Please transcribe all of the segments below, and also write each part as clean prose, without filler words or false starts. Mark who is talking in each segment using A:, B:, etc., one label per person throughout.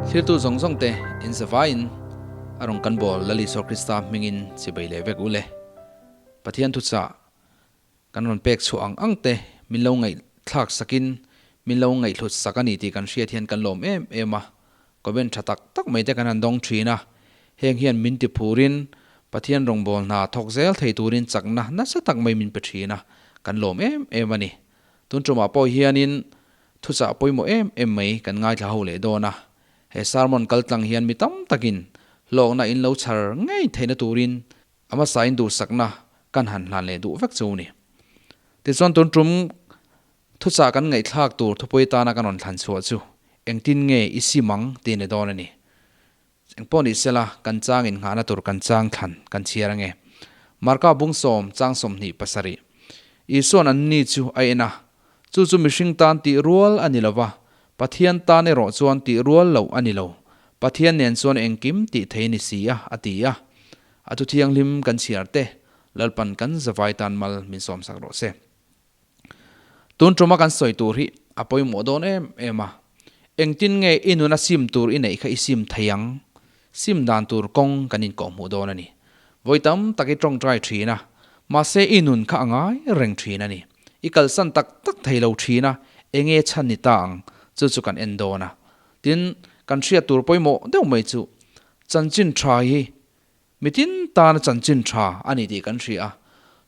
A: Thlirtu zawng zawng te in zavaiin a rawn kan bawl Lal Isua Krista hmingin chibai leh vek ule. Pathian thuchah kan rawn pek chhuah ang ang te min lo ngaihthlak sakin min lo ngaihhlut sak a ni tih kan hriat hian kan lawm em em a. Comment tha tak tak mai te kan han dawng thin a, heng hian min ti phurin Pathian rawngbâwl hna thawk zel thei turin chakna nasa tak mai min pe thin a, kan lawm em em a ni. Tun tumah pawh hianin thuchah pawimawh em em mai kan ngaithla ho leh dawn a, he sermon kaltlang hian mi tam takin hlawkna in lo chhar ngei theihna turin a hmasain duhsakna kan han hlan leh duh vek chu a ni. Tichuan tun tum Thuchah kan ngaihthlak tur thupui tana kan rawn thlan chhuah chu engtin nge i sim ang tih a ni dawn a ni. Engpawh ni sela, kan chang innghahna tur kan chang thlan kan chhiar ange. Marka bung sawm chang 27. Isua'n anni chu a en a, chu chu mihring tan tih rual a ni lo va, Pathian tan erawh chuan tih rual loh a ni lo. Pathian nen chuan engkim tih thei a ni si a, a ti a. A thu thianghlim kan chhiar te, Lalpan kan zavai tan mal min sawmsak rawh se. Tun tuma kan sawi tur hi a pawimawh dawn em em a, engtin nge i nuna sim tur i neih kha i sim thei ang? Sim dan tur kawng kan inkawhhmuh dawn a ni. Vawi tam tak i tawngtai thin a, mahse i nun kha a ngai reng thin a ni. I kalsan tak tak thei lo thin a, enge chhan ni ta ang chu chu kan en dawn a. Tin, kan hriat tur pawimawh deuh mai chu chanchin tha hi Mitin tana chanchin tha a ni tih kan hria a,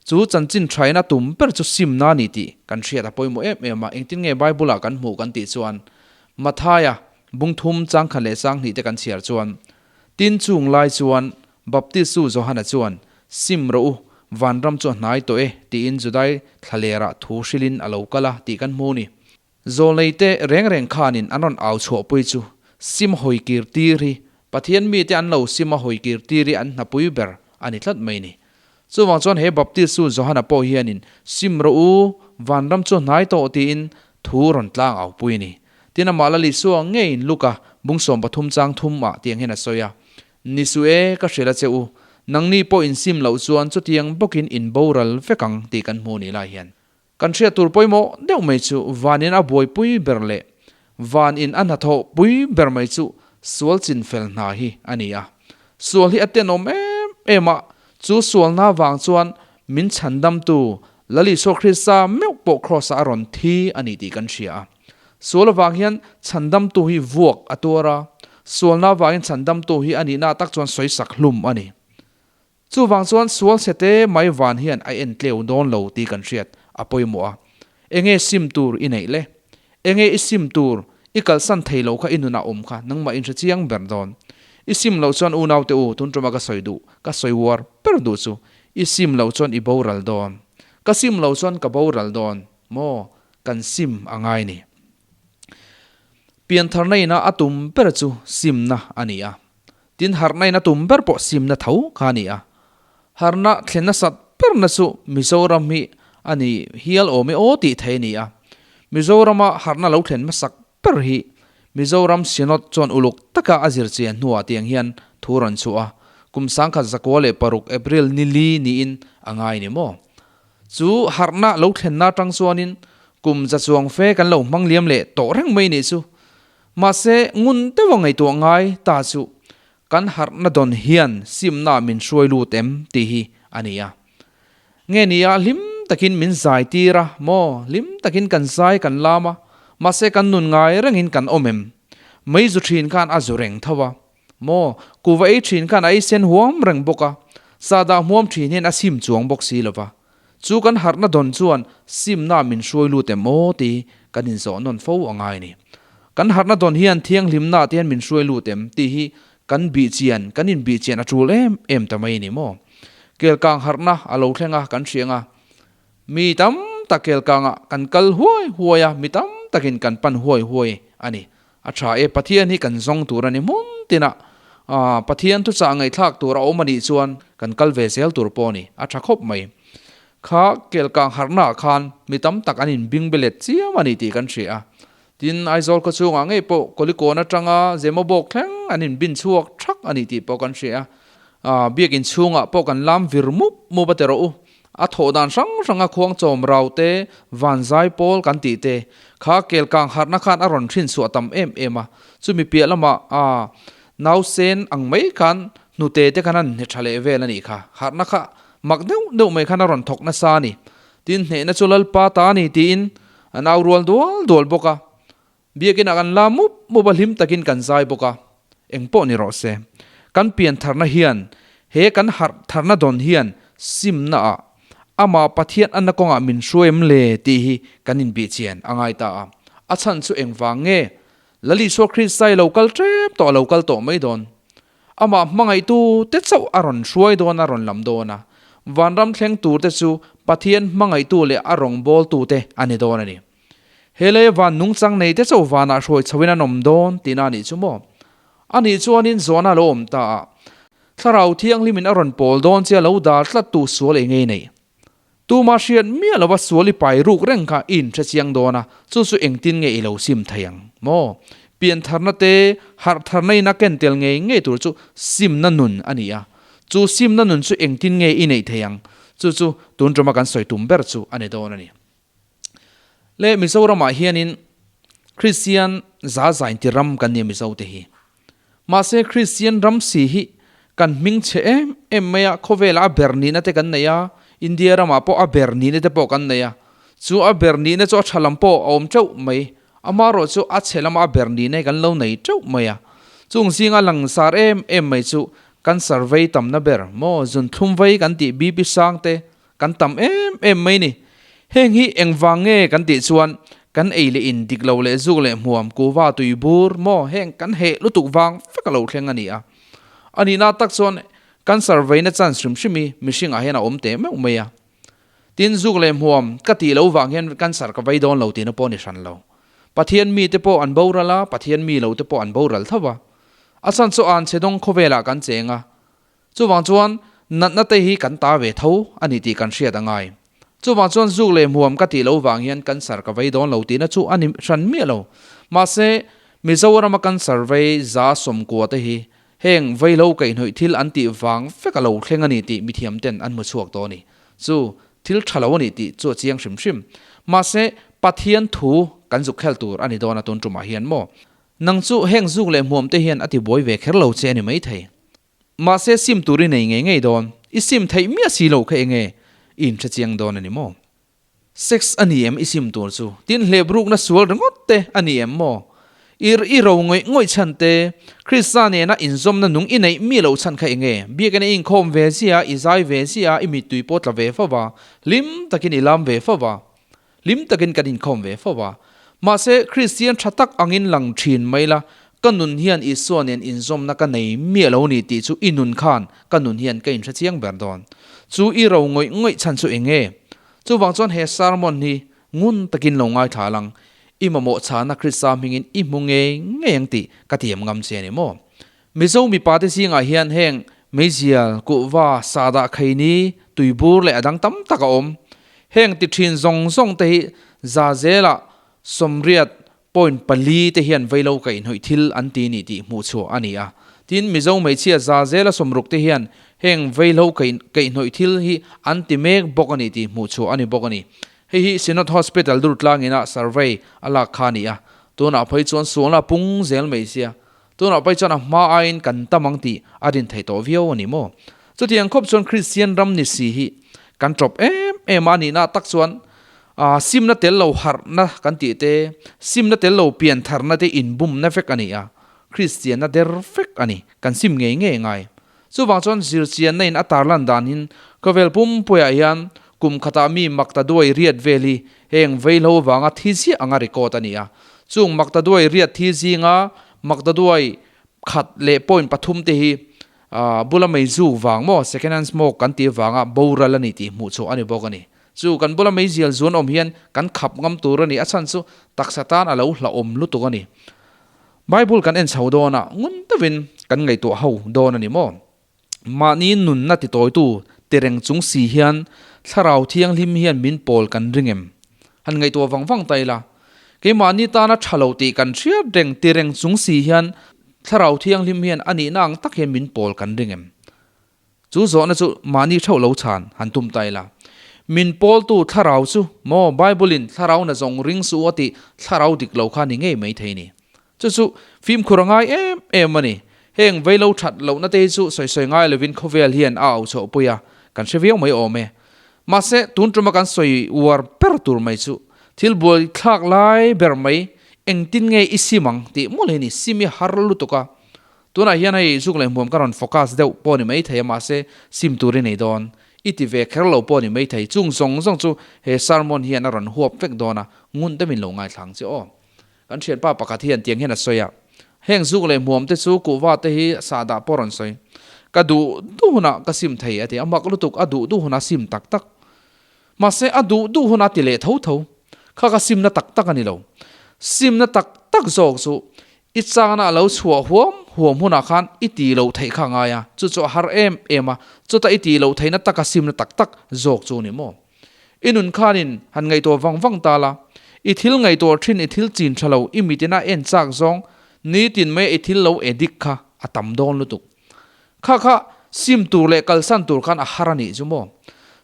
A: chu chanchin thain a tum ber chu simna a ni tih kan hriat a pawimawh em em a. Engtin nge Bible-ah kan hmuh kan tih chuan Mathaia bung thum changkhat leh changhnih te kan chhiar chuan, Tin chung lai chuan Baptistu Johana chuan, Sim rawh u, vanram chu a hnai tawh e, tiin Judai thlalerah thu hrilhin a lo kal a tih kan hmu a ni. Zawlneite reng reng khanin an rawn au chhuahpui chu sim hawi kir tir hi Pathian mite an lo sim a hawi kir tir hi an hnapui ber a ni tlat mai ni. Chuvang chuan he Baptist chu Johana pawh hianin sim rawh u, vanram chu a hnai tawh tiin thu rawn tlang au pui a ni. Tin amah Lal Isua ngeiin Luka bung 13 chang thum ah tiang hian a sawi a, Ni suh e, ka hrilh a che u, nangni pawh in sim loh chuan chutiang bawkin in boral vek ang tih kan hmu ni lai hian. Kan hriat tur pawimawh deuh mai chu van in a buaipui ber leh van in a hnathawh pui ber mai chu sual chin fel hna hi a ni a. Sual hi a tenawm em em a, chu sualna vang chuan min chhandamtu Lal Isua Krista meuh pawh Kraws-ah a rawn thi a ni tih kan hria a. Sual avang hian chhandamtu hi vuak a tuar a, sualna avangin chhandamtu hi a nihna tak chuan sawisak hlum a ni. Chuvang chuan sual chhete mai van hian a en tleu dawn lo tih kan hriat a pawimawh a. Enge sim tur i neih le? Enge i sim tur i kalsan thei lo kha i nunah awm kha nangmah in hre chiang ber dawn. I sim loh chuan unaute u tun tuma ka sawi duh, ka sawi uar ber duh chu i sim loh chuan i boral dawn. Ka sim loh chuan ka boral dawn maw? Kan sim a ngai ni. Piantharna ina a tum ber chu simna a ni a. Tin, harhna in a tum ber pawh simna tho kha a ni a. Harhna thlen nasat berna chu Mizoram hi a ni hial awm e aw tih thei a ni a. Mizorama harhna lo thlen hmasak ber hi Mizoram Synod chuan uluk taka a zir chian hnuah tiang hian thu rawn chhuah a, kum 1916 April ni li niin a ngai ni maw? Chu harhna lo thlenna atang chuanin kum za chuang fe kan lo hmang liam leh tawh reng mai nih chu. Mahse, ngun deuha ngaihtuah ngai ta chu kan harhna dawn hian simna min hruai lut em tih hi a ni a. Nge ni a, hlim takin min zai tir a maw? Hlim takin kan zai kan lam a, mahse kan nun ngai rengin kan awm em? Mei zu thin khan a zu reng tho a maw? Kuva ei thin khan a ei sen huam reng bawk a, sahdah hmuam thin hian a sim chuang bawk si lo va. Chu kan harhna dawn chuan simna min hruai lut em aw tih kan inzawh nawn fo a ngai a ni. Kan harhna dawn hian thianghlimna te hian min hruai lut em tih hi kan bih chian, kan inbih chian a tul em em ta mai a ni maw? Kelkang harhna a lo thleng a, kan hriang a, mi tam tak kelkangah kan kal huai huai a, mi tam takin kan pan huai huai a ni. A tha e, Pathian hi kan zawng tur a ni hmun tinah Pathian thuchah ngaihthlak tur a awm a nih chuan kan kal ve zel tur pawh a ni, a tha khawp mai. Kha kelkang harhnaah khan mi tam tak an inbing be let chiam a ni tih kan hria a. Tin, Aizawl khaw chhungah ngei pawh Kawlikawn atanga Zemawbawk thleng an inbin chhuak thak a ni tih pawh kan hria a. Biakin chhungah pawh kan lam vir mup mup a ti rawh u. A thawh dan hrang hranga khuang chawm rau te, van zai pawl kan tih te kha kel kang harhna khan a rawn hrin chhuah tam em em a. Chumi piah lamah a nausen ang mai khan hnute te khan an hne tha leh vel a nih kha. Harhna kha mak deuh deuh mai khan a rawn thawk nasa a ni. Tin, hnehna chu Lalpa ta a ni tiin an au rual dual dual bawk a. Biakinah kan la mup mup a hlim takin kan zai bawk a, eng pawh ni rawh se. Kan pian tharna hian, he kan harh tharna dawn hian simna ah amah Pathian anna kawngah min hruai em le tih hi kan inbihchian a ngai ta a. A chhan chu engvang nge? Lal Isua Krista i lo kal tep tawh a lo kal tawh mai dawn. Amah hmangaihtu te chauh a rawn hruai dawn a rawn lam dawn a. Vanram thleng tur te chu Pathian hmangaihtu leh a rawngbawltu te a ni dawn a ni. He lei van nungchang nei te chauh vanah hruai chhoin an awm dawn tihna a nih chu maw? A nih chuanin zawhna a lo awm ta a, Thlarau Thianghlimin a rawn pawl dawn che a lo dar tlat tu sual ei ngei nei. Tuma hriat miah lova sual i pai ruk reng kha i inhre chiang dawn a, chu chu engtin nge i lo sim thei ang maw? Piantharna te, harhtharna in a ken tel ngei ngei tur chu simna nun a ni a, chu simna nun chu engtin nge i neih thei ang? Chu chu tun tuma kan sawi tum ber chu a ni dawn a ni. Le Mizoramah hianin Kristian za zain ti ram kan nia Mizo te hi. Mahse Kristian ram si hi kan hming chhe em em mai a, khawvelah a ber nihna te kan nei a, India ramah pawh a ber nihna te pawh kan nei a. Chu a ber nihna chu a tha lam pawh a awm teuh mai, amaherawh chu a chhe lama a ber nihna hi kan lo nei teuh mai a. Chung zinga langsar em em mai chu cancer vei tamna ber maw zunthlum vei kan tih BP sang te, Kan tam em em mai ni. Heng hi engvang nge kan tih chuan kan ei leh in dik lo leh zuk leh hmuam kuva tui bur maw heng kan heh lutuk vang vek a lo thleng a ni a. A nihna tak chuan cancer veina chance hrim hrim hi mihring ah hian a awm teh meuh mai a. Tin zuk leh hmuam ka tih lo vang hian cancer ka vei dawn lo tihna pawh a ni hran lo. Pathian mi te pawh an boral a, Pathian mi lo te pawh an boral tho va. A chhan chu anchhe dawng khawvelah kan cheng a, Chuvang chuan natna te hi kan ta ve tho a ni tih kan hriat a ngai. Chuvang chuan zuk leh hmuam ka tih lo vang hian cancer ka vei dawn lo tihna chu a ni hran miah lo. Mahse, Mizorama cancer vei za 90 te hi heng vei lo kaihhnawih thil an tih vang vek a lo thleng a ni tih mithiam ten an hmu chhuak tawh a ni. Chu thil tha lo a ni tih chu a chiang hrim hrim. Mahse, Pathian thu kan zuk khel tur a ni dawn a tun tumah hian maw? Nang chu heng zuk leh hmuam te hian a ti buai ve kher lo che a ni maithei. Mahse sim tur i nei ngei ngei dawn. I sim theih miah si lo kha enge i inhre chiang dawn a ni maw? Sex a ni em i sim tur chu? Tin hlep rukna sual ringawt te a ni em maw? I i ro ngawih ngawih chhan te, Krista nena inzawmna nung i neih mi loh chhan kha enge? Biakina i inkhawm ve zia, i zai ve zia, i mittui pawh tla ve fo va, hlim takin i lam ve fo va, Hlim takin kan inkhawm ve fo a. Mahse, Kristian tha tak angin lang thin mai la, ka nun hian Isua nen inzawmna ka nei miah lo ni tih chu i nun khan ka nun hian ka inhre chiang ber dawn. Chu i ro ngawih ngawih chhan chu eng nge? Chuvang chuan he sermon hi ngun takin lo ngaithla lang, i mamawh chhana Krista hmingin i hmu ngei ngei ang tih ka tiam ngam che a ni maw? Mizo mipa te zingah hian heng meizial, kuhva, sahdah kheini, tuibur leh a dang tam tak a awm. Heng ti thin zawng zawng te hi za zelah 80 point pali te hian veilo kaihhnawih thil an ti ni tih hmuh chhuah a ni a. Tin, Mizo hmeichhia za zela 60 te hian heng veilo kaihhnawih thil hi an ti mek bawk a ni tih hmuh chhuah a ni bawk a ni. Hei hi Synod Hospital Durtlangina survey a lak kha a ni a. Tunah phei chuan sualna a pung zel mai sia. Tunah pawh chuan a hma aiin kan tam ang tih a rin theih tawh viau a ni maw? Chutiang khawp chuan Kristian ram ni si hi kan tawp em em a nihna tak chuan simna tel lo harhna kan tih te, simna tel lo pian tharna te inbumna vek a ni a, Kristianna der vek a ni, kan sim ngei ngei ngai. Chuvang chuan zirchianna in a tarlan dan hin khawvel pumpuiah hian kum khatah mi maktaduai riat vel hi heng veihlo vanga thi ziah anga record a ni a. Chung maktaduai riat thi zinga maktaduai khat leh point pathum te hi bula meizu vang maw second hand smoke kan tih vanga boral a ni tih hmuh chhuah a ni bawk a ni. Chu kan bula meizial zuan awm hian kan khap ngam tur a ni a chhan chu taksa tan a lo hlauhawm lutuk a ni. Bible kan en chho dawn a, ngun deuhin kan ngaihtuah ho dawn a ni maw? Mahni nunna titawitu tireng chung si hian Thlarau Thianghlim hian min pawl kan ring em? Han ngaihtuah vang vang ta ila, keimahni tana tha lo tih kan hriat reng tireng chung si hian Thlarau Thianghlim hian a nihna ang tak hian min pawl kan ring em? Chu zawhna chu mahni theuh lo chhan han tum ta ila. Min pawltu thlarau chu maw Bible-in thlarau na zawng ring suh u a tih thlarau dik lo kha ni ngei mai thei ni. Chu chu fimkhur a ngai em em a ni. Heng veilo that lohna te hi chu sawi sawi ngai lovin khawvel hian a auh chhoh pui a, kan hre viau mai awm e. Mahse, tun tuma kan sawi uar ber tur mai chu thil buai thlak lai ber mai engtin nge i sim ang tih mawlh hi a ni. Sim i har lutuk a. Tunah hian hei zuk leh hmuam ka rawn focus deuh pawh a ni maithei a, mahse sim tur i nei dawn. I ti ve kher lo pawh a ni maithei. Chung zawng zawng chu he sermon hian a rawn huap vek dawn a, ngun deuhin lo ngaithla ang che aw. Kan thianpa pakhat hian tiang hian a sawi a, Heng zuk leh hmuam te chu kuhva te hi sahdah pawh rawn sawi. Ka duh duh hunah ka sim thei a ti. A mak lutuk, a duh duh hunah sim tak tak. Mahse a duh duh hunah ti leh tho tho. Kha ka simna tak tak a ni lo. Simna tak tak zawk chu i changna a lo chhuah huam huam hunah khan i ti loh theih kha a ngai a, chu chu a har em em a, chuta i tih loh theihna taka simna tak tak zawk chu a ni maw? I nun khanin han ngaihtuah vang vang ta la, i thil ngaihtuah thin i thil chin tha lo i mitina en chak zawng nitin mai i thil lo edik kha a tam dawn lutuk. Kha kha sim tur leh kalsan tur khan a har a nih chu maw?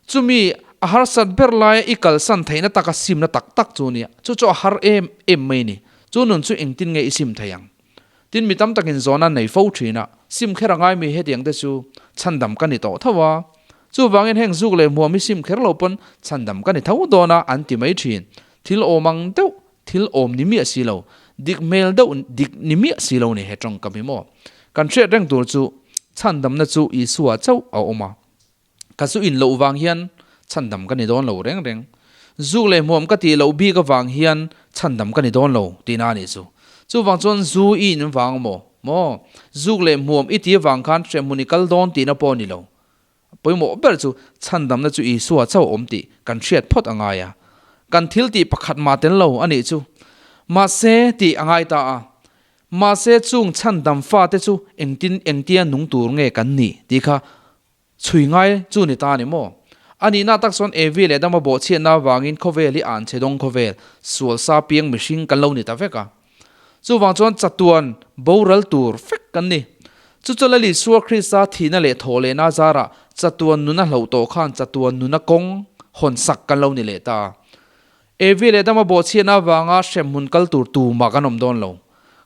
A: Chumi a harsat ber laia i kalsan theihna taka simna tak tak chu nia, chu chu a har em em mai ni. Chu nun chu engtin nge i sim thei ang? Tin mi tam takin zawhna nei fo thin a, sim kher a ngai mi hetiang te chu chhandam ka ni tawh tho a. Chuvangin heng zuk leh hmuam hi sim kher lo pawn chhandam ka ni tho dawn a an ti mai thin. Thil awm ang deuh, thil awm ni miah si lo, dik hmel deuh dik ni miah si lo ni he tawngkam hi maw. Kan hriat reng tur chu chhandamna chu Isua chauh a awm a. Ka zu in loh vang hian chhandam ka ni dawn lo reng reng. Zuk leh hmuam ka tih loh bik avang hian chhandam ka ni dawn lo tihna a nih chu. Chuvang chuan zu i in vang maw? Maw? Zuk leh hmuam i tih avang khan hrehmun i kal dawn tihna pawh a ni lo. Pawimawh ber chu chhandamna chu Isua chauh a awm tih kan hriat phawt a ngai a. Kan thil tih pakhat mah tel lo a nih chu. Mahse tih a ngai ta a. Mahse chung chhandam fate chu engtin engtia nung tur nge kan nih tih kha Chhui ngai chu ni ta ni maw? A nihna tak chuan Evi leh Adama bawhchhiatna avangin khawvel hi an chhe dawng khawvel, sual sa piang mihring kan lo ni ta vek a. Chuvang chuan chatuan boral tur vek kan ni. Chu chu Lal Isua Krista thihna leh thawhlehna zarah chatuan nuna hloh tawh khan chatuan nuna kawng hawn sak kan lo ni leh ta. Evi leh Adama bawhchhiatna avanga hremhmun kal tur tumah kan awm dawn lo.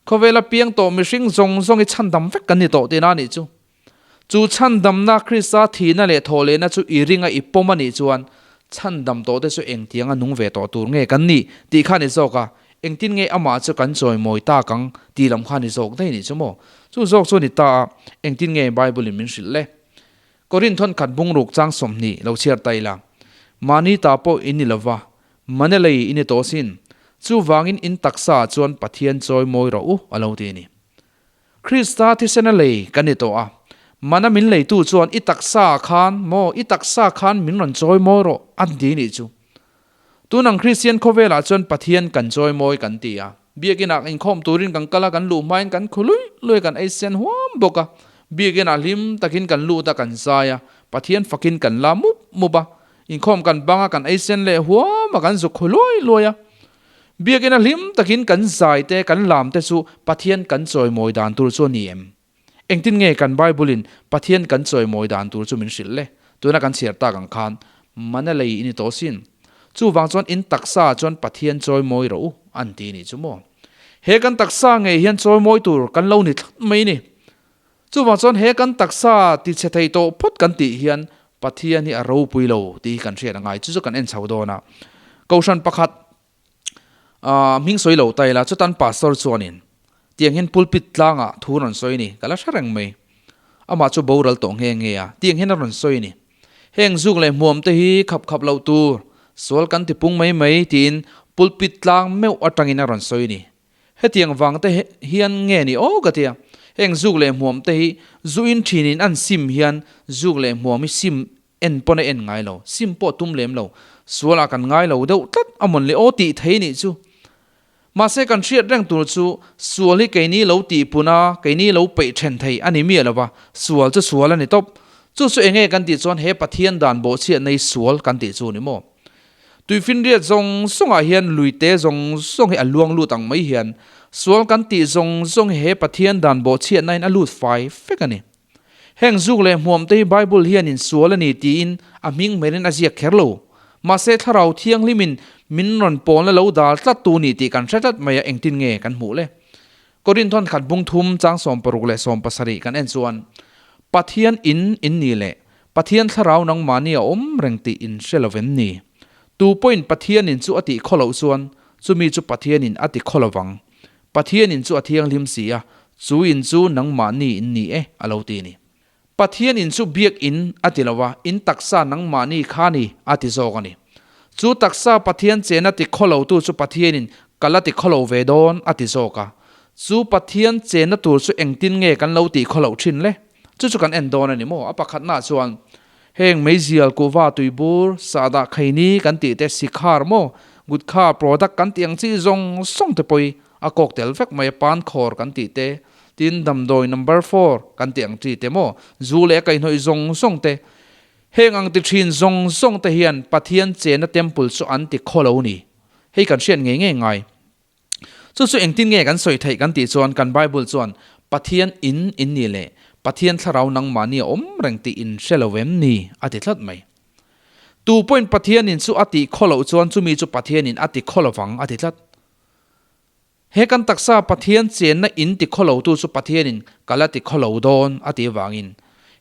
A: Khawvela piang tawh mihring zawng zawng hi chhandam vek kan ni tawh tihna a nih chu. Chu chhandamna Krista thihna leh thawhlehna chu i ringa i pawm a nih chuan chhandam tawhte chu engtianga nung ve tawh tur nge kan nih tih kha a ni zawk a, engtin nge amah chu kan chawimawi tak ang tih lam kha a ni zawk daih nih chu maw? Chu zawk chu a ni ta a, engtin nge Bible-in min hrilh le? Korinth thawnkhat bungruk chang 20 lo chhiar ta ila, Mahni ta pawh in ni lova, Manelei i ni tawh sin, chuvangin in taksaah chuan Pathian chawimawi rawh u a lo ti a ni. Krista thisena lei kan ni tawh a, mana min leitu chuan i taksa khan maw, i taksa khan min rawn chawi mawi rawh an ti nih chu. Tun ang Kristian khawvelah chuan Pathian kan chawi mawi kan ti a, biakinah inkhawm turin kan kal a, kan luh hmain kan khu lui lui a, kan ei sen huam bawk a, biakinah hlim takin kan lut a, kan zai a, Pathian fakin kan la mup mup a, inkhawm kan bang a, kan ei sen leh huam a, kan zuk khu luai luai a. Biakina hlim takin kan zai te, kan lam te chu Pathian kan chawimawi dan tur chu a ni em? Engtin nge kan Bible-in Pathian kan chawimawi dan tur chu min hrilh le? Tuna kan chhiar tak ang khan, Mana lei i ni tawh sin. Chuvang chuan in taksa ah chuan Pathian chawimawi rawh u, an ti nih chu maw? He kan taksa ngei hian chawimawi tur kan lo ni tlat mai ni. Chuvang chuan he kan taksa ti chhe thei tawh phawt kan tih hian Pathian hi a ropui lo tih hi kan hriat a ngai. Chu chu kan en chho dawn a. Kohhran pakhat hming sawi lo ta ila chutan pastor chuanin tiang hian pulpit tlangah thu rawn sawi a ni. Ka la hre reng mai. Amah chu boral tawh nghe nghe a. Tiang hian a rawn sawi a ni. Heng zuk leh hmuam te hi khap khap loh tur, sual kan ti pung mai mai tiin pulpit tlang meuh atangin a rawn sawi a ni. Hetiang vang te hian nge ni aw ka tia, heng zuk leh hmuam te hi zu in thin in an sim hian zuk leh hmuam hi sim en pawn a en ngai lo, sim pawh tum lem lo, sual ah kan ngai lo deuh tlat a mawn le aw tih thei nih chu. Mahse kan hriat reng tur chu sual hi keini lo tih pun a, keini lo peih then thei a ni miah lo va, sual chu sual a ni tawp. Chu chu enge kan tih chuan he Pathian dan bawhchhiat nei sual kan tih chu ni maw. Tuifinriat zawng zawngah hian luite zawng zawng hi a luang lut ang mai hian sual kan tih zawng zawng hi he Pathian dan bawhchhiatnain a lut fai fek a ni. Heng zuk leh hmuam te hi Bible hianin sual a ni tiin a hming hmelin a ziak kher lo. Mahse Thlarau Thianghlimin min rawn pawlna lo dal tlat tu ni tih kan hre tlat mai a, engtin nge kan hmuh le? Korinthon khat bung thum chang 60 leh 70 kan en chuan, Pathian in in ni leh Pathian Thlarau nangmahni a awm reng tih in hre lo vem ni? Tu pawhin Pathian in chu a tih khaw loh chuan chumi chu Pathian in a ti khaw lo vang. Pathian in chu a thianghlim si a, chu in chu nangmahni in ni e a lo ti ni. Pathian in chu biak in a ti lo a, in taksa nangmahni kha ni a ti zawk a ni. Chu taksa Pathian chena ti khaw lotu chu Pathian in ka la ti khaw lo ve dawn a ti zawk a. Chu Pathian chena tur chu engtin nge kan lo tih khaw loh thin le? Chu chu kan en dawn a ni maw? A pakhatnaah chuan heng meizial, kuhva, tuibur, sahdah, khaini kan tih te, sikhar maw, gutkha, product kan tih ang chi zawng zawng te pawh a kawk tel vek mai a, pan khawr kan tih te, tin damdawi number four kan tih ang chi te maw, zu leh a kaihhnawih zawng zawng te, heng ang ti thin zawng zawng te hian Pathian chena temple chu an ti khaw lo ni. Hei kan hriat ngei ngei ngai. Chu chu engtin nge kan sawi theih kan tih chuan kan Bible chuan Pathian in in ni leh Pathian thlarau nangmahni a awm reng tih in hre lo em ni a ti tlat mai. Tu pawhin Pathian in chu a tih khaw loh chuan chumi chu Pathian in a ti khaw lovang a ti tlat. He kan taksa Pathian chenna in ti khaw lo tu chu Pathian in ka la ti khaw lo dawn a tih avangin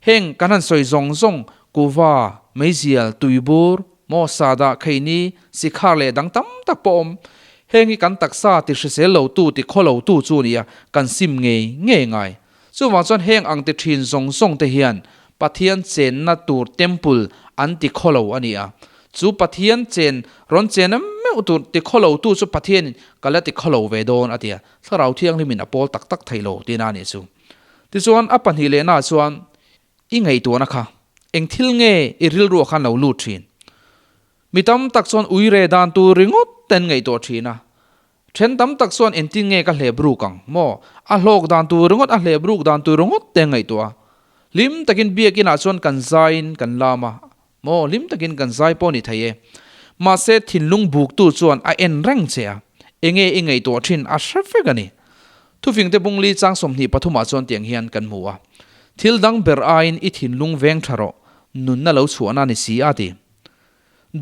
A: heng kan han sawi zawng zawng kuva, meizial, tuibur, maw sahdah, kheini, sikhar leh dang tam tak pawh awm. Heng hi kan taksa ti hrisel lo tu ti khaw lo tu chu nia kan sim ngei ngei ngai. Chuvang chuan heng ang ti thin zawng zawng te hian Pathian chenna tur temple an ti khaw lo a ni a. Chu Pathian chen rawn chen a meuh tur ti khaw lo tu chu Pathianin ka la ti khaw lo ve dawn a ti a, Thlarau Thianghlimin a pawl tak tak thei lo tihna a nih chu. Tichuan a pahnih lehnaah chuan I ngaihtuahna kha eng thil nge i rilruah khan lo lut thin? Mi tam tak chuan uire dan tur ringawt te an ngaihtuah thin a. Then tam tak chuan engtin nge ka hlep ruk ang maw? A hlawk dan tur ringawt, a hlep ruk dan tur ringawt te an ngaihtuah a. Hlim takin biakinah chuan kan zaiin kan lam a, maw hlim takin kan zai pawh ni thei e. Mahse thinlung buktu chuan a en reng che a, enge i ngaihtuah thin a hre vek a ni. Thufingte bungli chang 23 ah chuan tiang hian kan hmu a, Thil dang ber aiin i thinlung veng tha rawh, nunna lo chhuahna ni si a ti.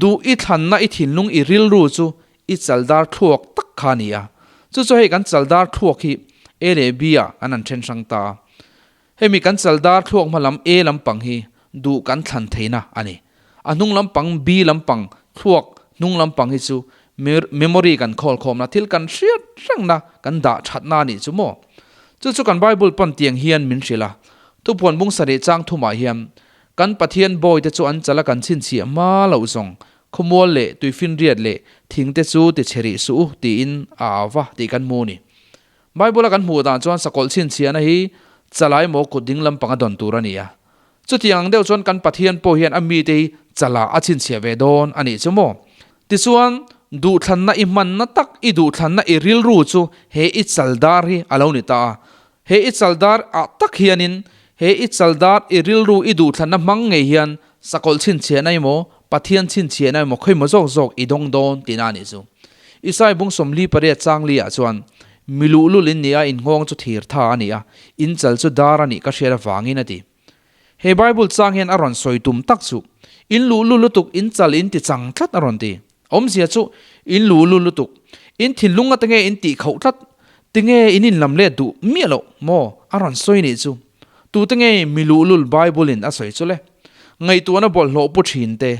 A: Duh i thlanna i thinlung i rilru chu i chaldar thluak tak kha a ni a. Chu chu hei kan chaldar thluak hi A leh B ah kan han then hrang ta a. Hemi kan chaldar thluak hma lam A lampang hi duh kan thlan theihna a ni. A hnung lampang B lampang thluak hnung lampang hi chu memory kan khawl khawmna thil kan hriat rengna kan dah thatna a nih chu maw. Chu chu kan Bible pawn tiang hian min hrilh a. Thupuan bung sarih chang thumah hian Kan Pathian bawite chu an chala kan chhinchhiah hma loh zawng, khawmual leh tuifinriat leh thingte chu ti chhe rih suh u tiin a au va tih kan hmu a ni. Bible-a kan hmuh dan chuan sakawlh chhinchhiahna hi chalai maw kut ding lampanga dawn tur a ni a. Chutiang ang deuh chuan kan Pathian pawh hian a mite hi chalah a chhinchhiah ve dawn a nih chu maw? Tichuan, duhthlanna i hmanna tak i duhthlanna i rilru chu he i chaldar hi a lo ni ta a. He i chaldar ah tak hianin, he i chaldar i rilru i duhthlanna hmang ngei hian sakawlh chhinchhiahna emaw, Pathian chhinchhiahna emaw khawimaw zawk zawk i dawng dawn tihna a nih chu. Isai bung 48 chang li ah chuan, Mi luhlul in ni a, in nghawng chu thir tha a ni a, in chal chu dar a nih ka hriat avangin a ti. He Bible chang hian a rawn sawi tum tak chu, In luhlul lutuk, in chal in ti chang tlat a rawn ti. Awmzia chu, in luhlul lutuk, in thinlung ate nge in tih khauh tlat, tinge in inlam let duh miah loh maw a rawn sawi nih chu. Tute nge mi luhlul Bible in a sawi chu le? Ngaihtuahna bawlhhlawh pu thin te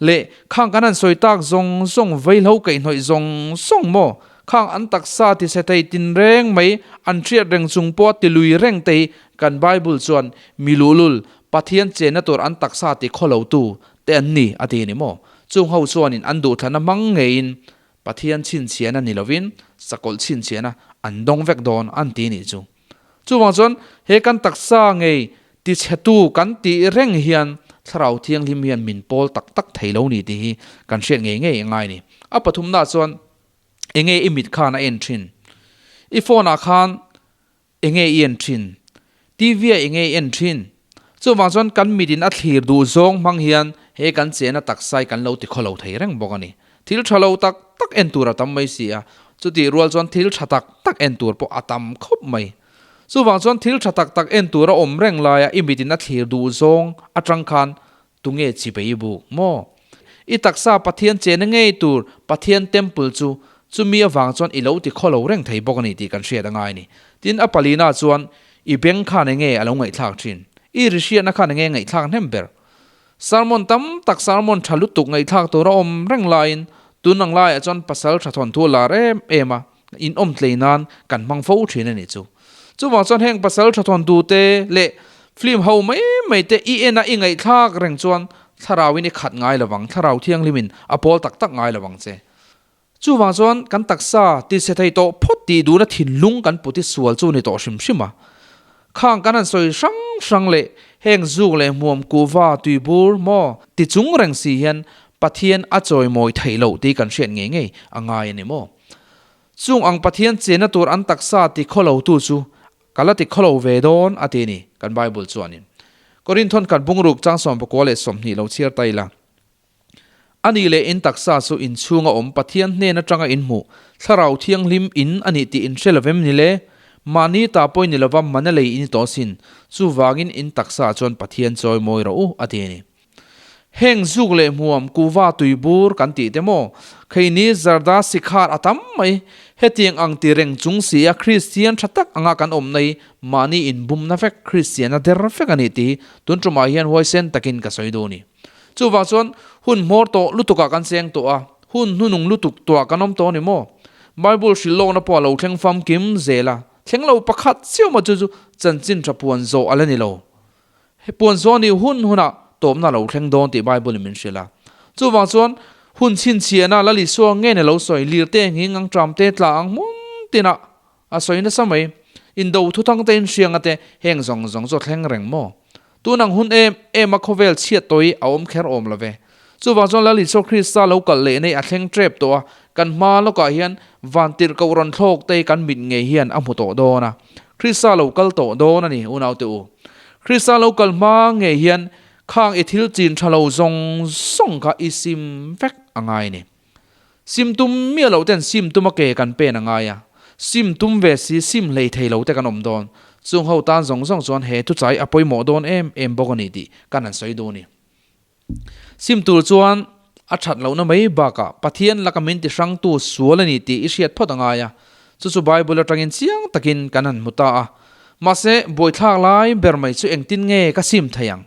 A: leh khang kan han sawi tak zawng zawng vaihlo kaihhnawih zawng zawng maw? Khang an taksa ti chhe thei tinreng mai an hriat reng chung pawha ti lui reng te hi kan Bible chuan mi luhlul Pathian chenna tur an taksa ti khaw lo tu te an ni a ti a ni maw? Chung ho chuanin an duhthlanna hmang ngeiin Pathian chhinchhiahna ni lovin sakawlh chhinchhiahna an dawng vek dawn an ti nih chu. Chuvang chuan he kan taksa ngei tichhetu kan tih reng hian Thlarau Thianghlim hian min pawl tak tak thei lo ni tih hi kan hriat ngei ngei a ngai a ni. A pathumnaah chuan enge i mit khan a en thin? I phone ah khan Enge i en thin? TV ah enge i en thin? Chuvang chuan kan mit in a thlir duh zawng hmang hian he kan chena taksa hi kan lo ti khaw lo thei reng bawk a ni. Thil tha lo tak tak en tur a tam mai si a, chutih rual chuan thil tha tak tak en tur pawh a tam khawp mai. Chuvang chuan thil tha tak tak en tur a awm reng laia i mit in a thlir duh zawng atang khan tunge chi bei buk maw? I taksa Pathian chena ngei tur Pathian temple chu chumi avang chuan i lo ti khawlo reng thei bawk a ni tih kan hriat a ngai a ni. Tin, a palina chuan i beng khan enge a lo ngaihthlak thin? I ri hriatna khan enge ngaihthlak hnem ber? Sermon tam tak sermon tha lutuk ngaihthlak tur a awm reng laiin tun ang laiah chuan pasal tha thawnthu a lar em em a, in awm tlei nan kan hmang fo thin a nih chu. Chuvang chuan heng pasal tha thawnthu te leh film ho mai mai te i en a i ngaihthlak reng chuan thlarauin i khat ngai lovang, thlarau thianghlimin a pawl tak tak ngai lovang che. Chuvang chuan kan taksa tise thei tawh phawt tih duhna thinlung kan put hi sual chu ni tawh hrim hrim a. Khang kan han sawi hrang hrang leh heng zuk leh hmuam kuhva tuibur maw ti chung reng si hian Pathian a chawimawi theih loh tih kan hriat ngei ngei a ngai a ni maw? Chung ang Pathian chenna tur an taksa ti khawlo tu chu ka la ti khawlo ve dawn a ti a ni kan Bible chuanin. Korinthon khat bungruk chang 19 leh 20 lo chhiar ta ila. A nih leh in taksa chu in chhunga awm Pathian hnen atanga in hmuh Thlarau Thianghlim in a nih tih in hre lovem ni le? Mahni ta pawhin ni lova mana lei in i tawh sin, chuvangin in taksa chuan Pathian chawi mawi rawh u, a ti a ni. Heng zuk leh hmuam kuva tuibur kan tih te maw? Kheini zarda sikhar a tam mai. Hetiang ang ti reng chung si a Kristian tha tak anga kan awm nei mahni inbumna vek Kristiana der vek a ni tih hi tun tumah hian huaisen takin ka sawi duh a ni. Chuvang chuan hun hmawr tawh lutukah kan cheng tawh a, hun hnunung lutuk tuah kan awm tawh a ni maw? Bible hrilh lawkna pawh a lo thleng famkim zel a, thleng lo pakhat chiau maw chu chu chanchin tha puan zawh a la ni lo. He puan zawh nih hun hunah tawpna a lo thleng dawn tih Bible in min hrilh a. Chuvang chuan hun chhinchhiahna Lal Isua nge ni lo sawi lirte nghing ang tramte tla ang hmun tinah A sawi nasa mai. Indo thuthang te inhrianga te heng zawng zawng chu a thleng reng maw? Tun ang hun em em a khawvel chhiat tawih a awm kher awm lo ve. Chuvang chuan Lal Isua Krista lo kalh leh nei a thleng tep tawh a, kan hma lawkah hian vantirhkoh rawn thlawk te kan mit ngei hian a hmu tawh dawn a. Krista lo kal tawh dawn a ni unaute u. Krista lo kal hma ngei hian khang i thil chin tha lo zawng zawng kha i sim vek a ngai a ni. Sim tum miah loh ten sim tuma ke kan pen a ngai a, sim tum ve si sim hlei thei lo te kan awm dawn. Chung ho tan zawng zawng chuan he thuchai a pawimawh dawn em em bawk a ni tih kan han sawi duh a ni. Sim tur chuan a that lohna mai bakah Pathian laka min ti hrangtu sual a ni tih i hriat phawt a ngai a, chu chu Bible atangin chiang takin kan han hmu ta a. Mahse, buaithlak lai ber mai chu engtin nge ka sim thei ang?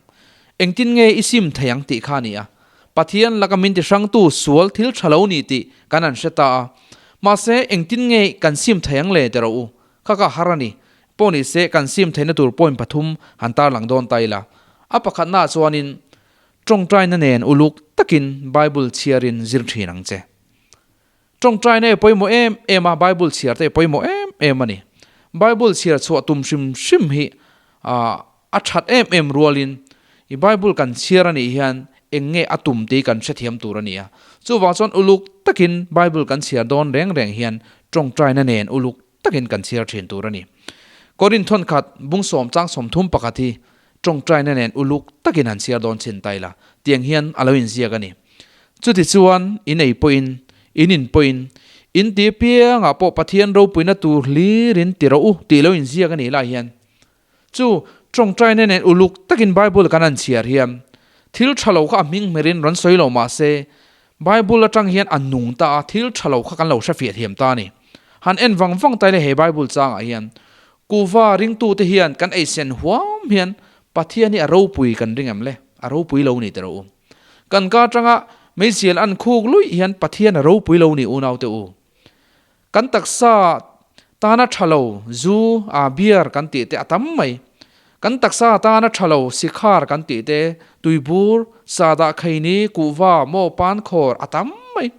A: Engtin nge i sim thei ang tih kha a ni a. Pathian laka min ti hrangtu sual thil tha lo ni tih kan han hre ta a. Mahse, engtin nge kan sim thei ang le ti rawh u. Kha ka har a ni. Pawh ni se, kan sim theihna tur point pathum han tarlang dawn ta ila. A pakhatnaah chuanin, tawngtaina nen uluk takin Bible chhiarin zir thin ang che. Tawngtaina e pawimawh em em a, Bible chhiar te e pawimawh em em a ni. Bible chhiar chhuah tum hrim hrim hi a that em em rualin i Bible kan chhiar a nih hian eng nge a tum tih kan hrethiam tur a ni a. Chuvang chuan uluk takin Bible kan chhiar dawn reng reng hian tawngtaina nen uluk takin kan chhiar thin tur a ni. Korinth thawnkhat bung sawm chang 31 hi tawngtaina nen uluk takin han chhiar dawn chhin ta ila, tiang hian a lo inziak a ni. Chutichuan in ei pawhin, in in pawhin, in ti apiangah pawh Pathian ropuina tur hlirin ti rawh u tih lo inziak a nih lai hian, chu tawngtaina nen uluk takin Bible kan han chhiar hian thil tha lo kha a hming hmerin rawn sawi lo mah se, Bible atang hian a nung ta a, thil tha lo kha kan lo hrefiah thiam ta a ni. Han en vang vang ta ila he Bible changah hian kuva ringtute hian kan eisen huam hian Pathian hi a ropui kan ring em le? A ropui lo ni teh rawh u. Kan ka atanga meizial an khuk luih hian Pathian a ropui lo ni unaute u. Kan taksa tana tha lo zu, a, beer kan tih te a tam mai. Kan taksa tana tha lo sikhar kan tih te, tuibur, sahdah kheini, kuhva, maw, pankhawr a tam mai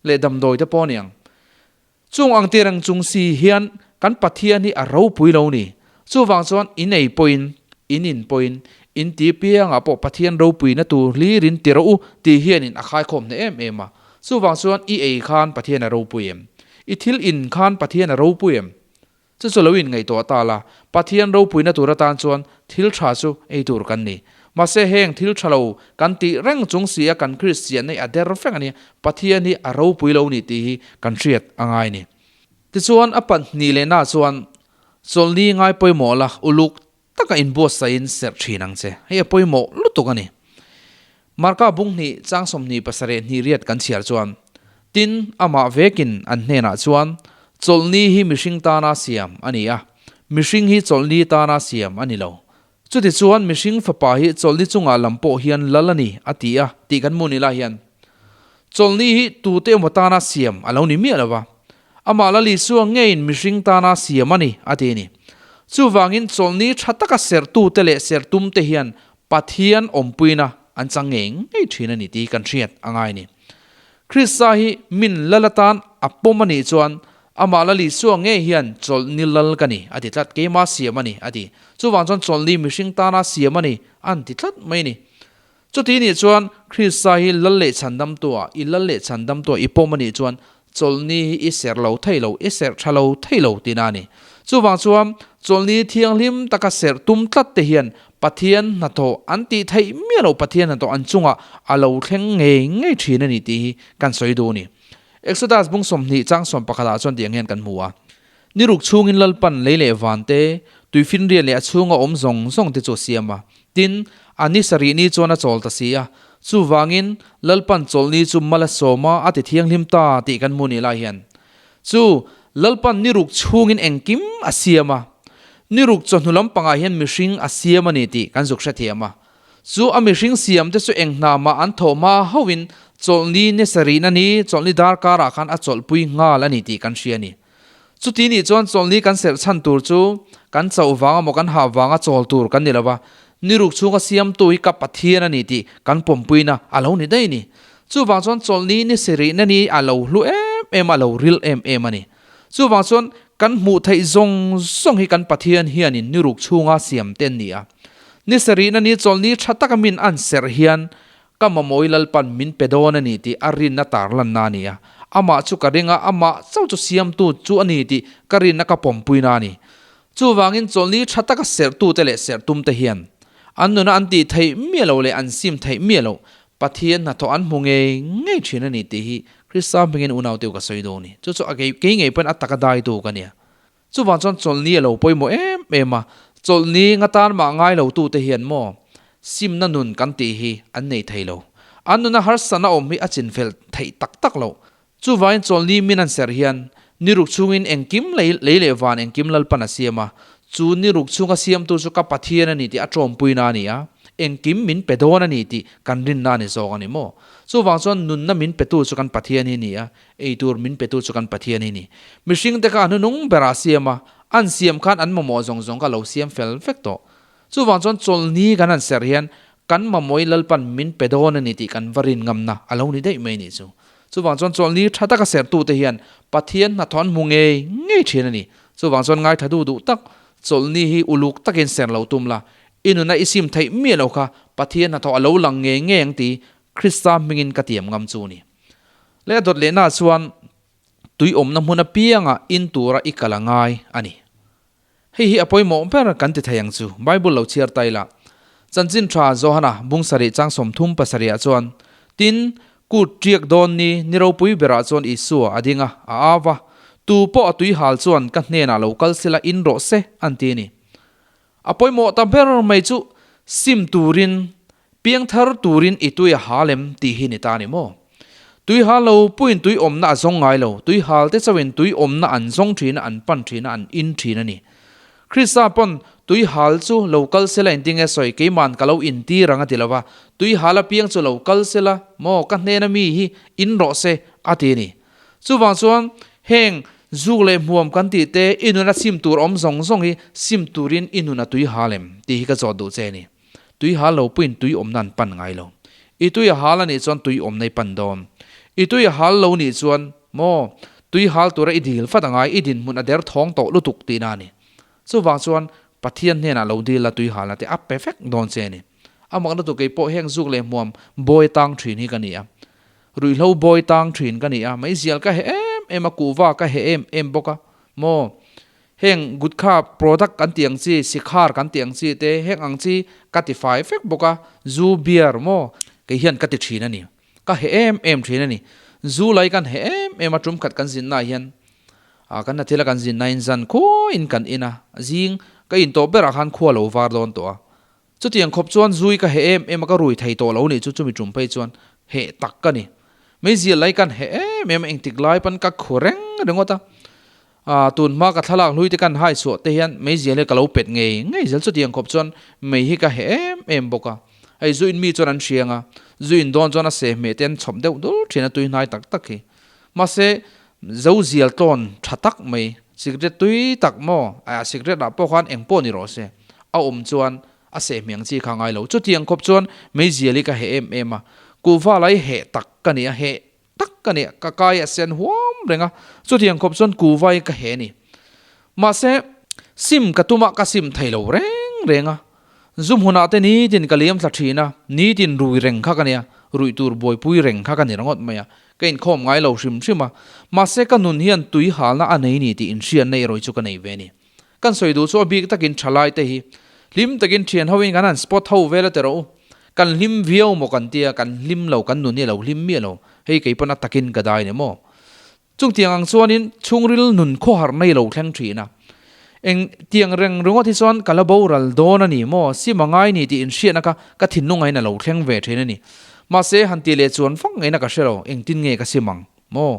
A: leh damdawi te pawh a ni ang. Chung ang ti reng chung si hian kan Pathian hi a ropui lo ni. Chuvang chuan in ei pawhin, in in pawhin, in ti piangah pawh Pathian ropuina tur hlirin ti rawh u tih hianin a khaikhawm hneh em em a. Chuvang chuan i ei khan Pathian a ropui em? I thil in khan Pathian a ropui em? Chu chu lo in ngaihtuah ta la, Pathian ropuina tur atan chuan thil tha chu ei tur kan ni. Mahse heng thil tha lo kan tih reng chung si a kan Kristian hi a der vek a nia, Pathian hi a ropui lo ni tih hi kan hriat a ngai ni. Tichuan a pahnih leh na chuan chawlhni ngai pawimawh la uluk taka inbuatsaihin serh thin ang che. Hei a pawimawh lutuk a ni. Marka bung hnih chang 27 hnih riat kan chhiar chuan, Tin, amah vekin an hnenah chuan, Chawlhni hi mihring tana siam a ni a, mihring hi chawlhni tana siam a ni lo. Chutichuan mihring fapa hi chawlhni chungah lam pawh hian lal a ni, a ti a, tih kan hmu ni lai hian chawlhni hi tute emaw tana siam a lo ni miah lo va, amah Lal Isua ngeiin mihring tana siam a ni, a ti a ni. Chuvangin chawlhni tha taka serhtute leh serhtumte hian Pathian awmpuina an chang ngei ngei thin a ni tih kan hriat a ngai a ni. Krista hi min lal atan a pawm a nih chuan amah Lal Isua ngei hian chawlhni lal ka ni a ti tlat, keima siam a ni a ti. Chuvang chuan chawlhni mihring tana siam a ni an ti tlat mai a ni. Chuti nih chuan Krista hi lal leh chhandamtua, i lal leh chhandamtua i pawm a nih chuan chawlhni hi i serh lo thei lo, i serh tha lo thei lo tihna a ni. Chuvang chuan chawlhni thianghlim taka serh tum tlat te hian Pathian hnathawh an tih theih miah loh Pathian hnathawh an chungah a lo thleng ngei ngei thin a ni tih hi kan sawi duh a ni. Exodus bung 20 chang 11 ah chuan tiang hian kan hmu a, Ni ruk chhungin Lalpan lei leh van te, tuifinriat leh a chhunga awm zawng zawng te chu a siam a. Tin, a ni sarih ni chuan a chawl ta si a. Chuvangin, Lalpan chawlhni chu mal a sawm a, a ti thianghlim ta tih kan hmu nih lai hian. Chu, Lalpan ni ruk chhungin engkim a siam a. Ni ruk chawhnu lampangah hian mihring a siam a ni tih kan zuk hrethiam a. Chu a mihring siam te chu eng hna mah an thawh hma hauhin chawlhni ni sarihna ni, chawlhni darkarah khan a chawlhpui nghal a ni tih kan hria a ni. Chuti nih chuan chawlhni kan serh chhan tur chu kan chauh vang emaw kan hah vanga chawl tur kan ni lo va, ni ruk chhunga siamtu hi ka Pathian a ni tih kan pawmpuina a lo ni daih a ni. Chuvang chuan chawlhni ni sarihna ni a lo hlu em em a, a lo ril em em a ni. Chuvang chuan kan hmuh theih zawng zawng hi kan Pathian hianin ni ruk chhunga siam te an ni a. Ni sarihna ni chawlhni tha taka min an serh hian ka mamawi Lalpan min pe dawn a ni tih a rinna tarlanna a ni a. Amah chu ka ring a, amah chauh chu siamtu chu a ni tih ka rinna ka pawmpuina a ni. Chuvangin chawlhni tha taka serhtute leh serhtumte hian an nuna an tih theih miah loh leh an sim theih miah loh Pathian hnathawh an hmu ngei ngei thin a ni tih hi Krista hmingin unaute u ka sawi dawn a ni. Chu chu a kei kei ngei pawn a taka daitu ka nia. Chuvang chuan chawlhni a lo pawimawh em em a, chawlhni nga tan mah ngai lo tute hian maw simna nun kan tih hi an nei thei lo. An nuna harsatna awm hi a chinfel theih tak tak loh. Chuvangin chawlhni min an serh hian ni ruk chhungin engkim lei lei leh van engkim Lalpan a siam a, chu ni ruk chhunga siamtu chu ka Pathian a ni tih a tawmpuina a ni a, engkim min pe dawn a ni tih kan rinna a ni zawk a ni maw? Chuvang chuan nunna min petu chu kan Pathian hi a ni a, eitur min petu chu kan Pathian hi a ni. Mihringte kha a hnunung berah a siam a, an siam khan an mamawh zawng zawng kha a lo siam fel vek tawh. Chuvang chuan chawlhni kan han serh hian kan mamawih Lalpan min pe dawn a ni tih kan va rin ngamna a lo ni daih mai nih chu. Chuvang chuan chawlhni tha taka serhtute hian Pathian hnathawh an hmu ngei ngei thin a ni. Chuvang chuan ngaithla duh duh tak chawlhni hi uluk takin ser lo tum la, i nuna i sim theih miah lo kha Pathian hnathawh a lo lang ngei ngei ang tih Krista hmingin ka tiam ngam chu ni. Leh a dawt lehnaah chuan tui awmna hmun apiangah in tura i kal a ngai a ni. Hei hi a pawimawh ber kan ti thei ang chu. Bible lo chhiar ta ila. Chanchin tha Johana bung sarih chang 37 ah chuan, Tin, kut tiak dawn ni ni ropui berah chuan Isua a ding a, a au va, Tu pawh a tui hal chuan ka hnenah lo kal sela in rawh se, an ti a ni. A pawimawh ta ber mai chu sim turin Piangthar turin i tui a hal em tih hi ni ta ni maw? Tui hal lo puiin tui awmna a zawng ngai lo, tui hal te chauhin tui awmna an zawng thin a, an pan thin a, an in thin a ni. Krista pawn tui hal chu lo kal sela engtin nge sawi, keiman ka lo intir ang a ti lo va, tui hal apiang chu lo kal sela maw ka hnena mi hi in rawh se a ti a ni. Chuvang chuan heng zuk leh hmuam kan tih te i nuna sim tur awm zawng zawng hi sim turin i nun a tui hal em tih hi ka zawt duh che a ni. Tui hal lo puiin tui awmna an pan ngai lo. I tui a hal a nih chuan tui awmna i pan dawn. I tui a hal lo nih chuan, maw, tui hal tura i dil fat a ngai, i dinhmun a der thawng tawh lutuk tihna a ni. Chuvang chuan Pathian hnenah lo dil la tui halna te a pe vek dawn che a ni. A makna tur kei pawh heng zuk leh hmuam bawi tang thin hi ka ni a. Ruihhlo bawi tang thin ka ni a, meizial ka heh em em a, kuhva ka heh em em bawk a, maw, Heng gutkha product kan tih ang chi, sikhar kan tih ang chi te heng ang chi ka ti fai vek bawk a, zu beer maw kei hian ka ti thin a ni. Ka heh em em thin a ni. Zu lai kan heh em em a tum khat kan zin naah hian ah kan hnathil a kan zin nain zan khuain kan in a, zing ka in tawh berah khan khua lo var dawn tawh a. Chutiang khawp chuan zui ka heh em em a, ka rui thei tawh lo nih chu chumi tum phei chuan heh tak ka ni. Meizial lai kan heh em em a, engtik lai pawn ka khu reng ringawt a. Aa tun hma ka thlalak hlui te kan hai chhuah te hian meizial hi ka lo pet ngei ngei zel chutiang khawp chuan mei hi ka heh em em bawk a. Hei zu in mi chuan an hriang a, zu in dawn chuan a seh hmeh te an chhawp deuh dul thin a tui hnai tak tak hi. Mahse zo zial tlawn tha tak mai, cigarette tui tak maw, a cigarette ah pawh khan eng pawh ni rawh se, a awm chuan a seh hmiang chi kha ngai lo. Chutiang khawp chuan meizial hi ka heh em em a, kuhva lai heh tak ka ni a, heh tak ka ni a, ka kai a sen huam reng a, chutiang khawp chuan kuhva hi ka heh a ni. Mahse, sim ka tum a, ka sim thei lo reng reng a, zu hmunah te nitin ka liam thla thin a, nitin rui reng kha ka nia, ruih tur buaipui reng kha ka ni ringawt mai a, ka inkhawm ngai lo hrim hrim a, mahse ka nun hian tui halna a nei ni tih inhriatna erawh chu ka nei ve a ni. Kan sawi duh chu a bik takin thalai te hi hlim takin thian hoin kan han spot ho vel a ti rawh u, kan hlim viau maw kan tia, kan hlim lo, kan nun hi a lo hlim miah lo, hei kei pawn a takin ka dai ni maw? Chungtiang ang chuanin chhungril nun khawhar nei lo thleng thin a. Eng tiang reng ringawt hi chuan ka la boral dawn a ni maw? Sim a ngai ni tih inhriatna kha ka thinlung ain a lo thleng ve thin a ni. Mahse han ti leh chuan vak ngaihna ka hre lo, engtin nge ka sim ang maw?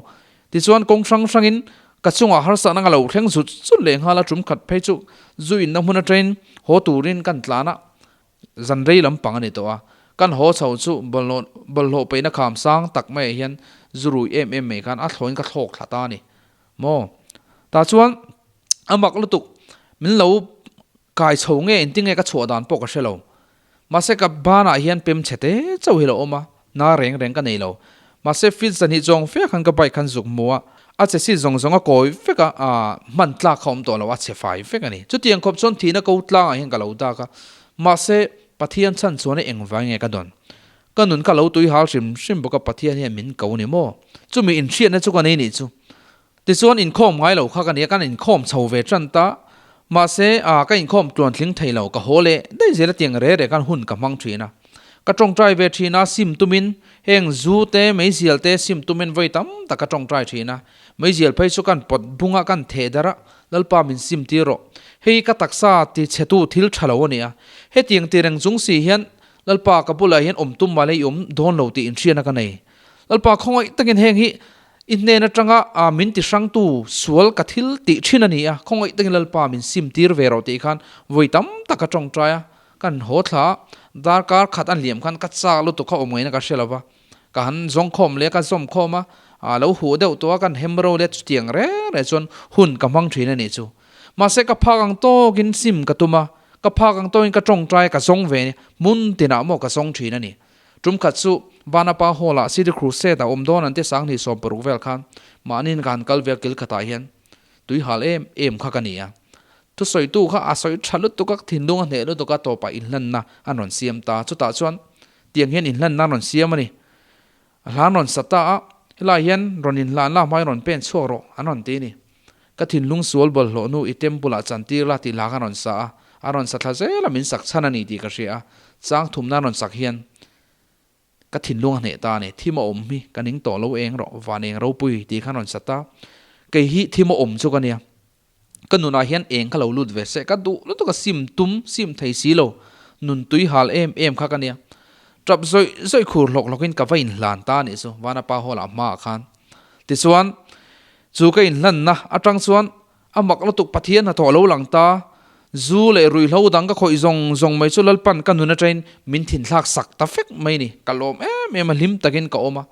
A: Tichuan kawng hrang hrangin ka chungah harsatna ka lo thleng zut zut leh nghal a, tum khat phei chu zu inna hmun atangin haw turin kan tlan a, zan rei lampang a ni tawh a. Kan haw chho chu bawlhhlawh bawlhhlawh peihna kham sang tak maiah hian zu rui em em mai khan a thlawin ka thlawk thla ta a ni maw? Tah chuan a mak lutuk min lo kai chho nge engtin nge ka chhuah dan pawh ka hre lo. Mahse ka banah hian pem chhe te chauh hi lo awm a, na reng reng ka nei lo. Mahse fit zahnih zawng fe khan ka bike khan zuk hmu a, a che si zawng zawng a kawi vek a, aah hman tlak kha awm tawh lo, a chhe fai vek a ni. Chutiang khawp chuan thihna ko tlangah hian ka lo dak a, mahse Pathian chhan chuan engvai nge ka dawn? Ka nun ka lo tui hal hrim hrim bawk a, Pathian hian min ko ni maw? Chumi inhriatna chu ka nei nih chu. Tichuan inkhawm ngai lo kha ka nia, kan inkhawm chho ve tan ta. Mahse, a ka inkhawm tluan tling thei lo, ka haw leh daih zel a tiang re re khan hun ka hmang thin a. Ka tawngtai ve thin a, sim tumin heng zu te, meizial te sim tumin vawi tam tak ka tawngtai thin a. Meizial phei chu kan pawt bung a, kan theh darh a, Lalpa min sim tir rawh. Hei ka taksa ti chhetu thil tha lo a ni a. Hetiang ti reng chung si hian Lalpa ka bulah hian awm tum mah le i awm dawn lo tih inhriatna ka nei. Lalpa khawngaih takin heng hi I hnen atanga min ti hrangtu sual ka thil tih thin a ni a, khawngaih takin Lalpa min sim tir ve rawh tih khan vawi tam tak ka tawngtai a, kan haw thla a, darkar khat a hliam khan ka chak lutuk kha awm ngaihna ka hre lo va, ka han zawng khawm leh a, ka zawm khawm a, a lo huh deuh tawh a, kan hem ro leh chutiang reng reng chuan hun ka hmang thin a nih chu. Mahse ka phak ang tawkin sim ka tum a, ka phak ang tawkin ka tawngtai a, ka zawng ve a ni, hmun tinah maw ka zawng thin a ni. Tum khat chu Vanapa Hall ah City Crusade a awm dawn an ti 2016 vel khan mahniin ka han kal vel kil khatah hian tui hal em em kha ka ni a. Thusawitu kha a sawi tha lutuk a, thinlung a hneh lutuk a, tawpah inhlanna an rawn siam ta. Chutah chuan tiang hian inhlanna an rawn siam a ni. A hla an rawn sa ta a, helaiah hian rawn inhlan la hmain rawn pen chhuak rawh an rawn ti a ni. Ka thinlung sual bawlhhlawh hnu i temple ah chantir la tih hla kha rawn sa a, a rawn sa thla zel a min sak chhan a ni tih ka hria a, chang thumna rawn sak hian ka thinlung a hneh ta a ni, thim a awm hi ka ning tawh lo eng rawh, van eng ropui tih khan rawn sa ta, kei hi thim a awm chu ka nia, ka nunah hian eng kha lo lut ve se, ka duh lutuk a sim tum sim thei si lo, nun tui hal em em kha ka nia, tap zawih zawih khur hlawk hlawkin ka va inhlan ta a nih chu, Vanapa Hall ah hmaah khan tichuan Chu ka inhlanna atang chuan a mak lutuk Pathian hnathawh lo lang ta, zu leh ruihhlo dang ka khawih zawng zawng mai chu Lalpan ka nun atangin min thinthlak sak ta fek mai ni, ka lawm em em a hlim takin ka awm a.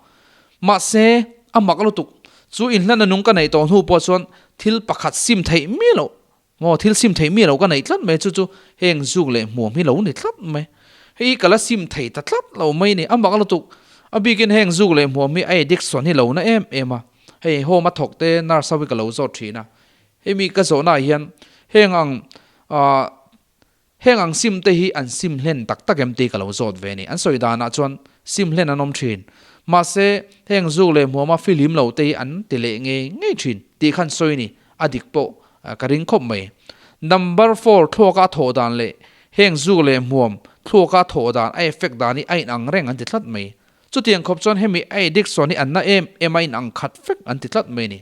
A: Mahse, a mak lutuk, chu inhlanna nung ka neih tawh hnu pawh chuan thil pakhat sim theih miah loh Maw thil sim theih miah lo ka neih tlat mai chu chu heng zuk leh hmuam hi lo ni tlat mai. Hei hi ka la sim thei ta tlat lo mai ni, a mak lutuk. A bikin heng zuk leh hmuam hi a addiction hi lo na em em a. Hei home a thawk te nurse ho hi ka lo zawt thin a. Hei mi ka zawhna ah hian heng ang ah heng ang sim te hi an sim hlen tak tak em tih ka lo zawt ve a ni. An sawi danah chuan sim hlen an awm thin. Mahse heng zuk leh hmuama filim lo te hi an ti leh ngei ngei thin tih khan sawi a ni. A dik pawh ka ring khawp mai. Number four thluaka a thawh dan leh heng zuk leh hmuam thluaka a thawh dan a effect dan hi a inang reng an ti tlat mai. Chutiang khawp chuan hemi a addiction hi an na em em a inang khat vek an ti tlat mai ni.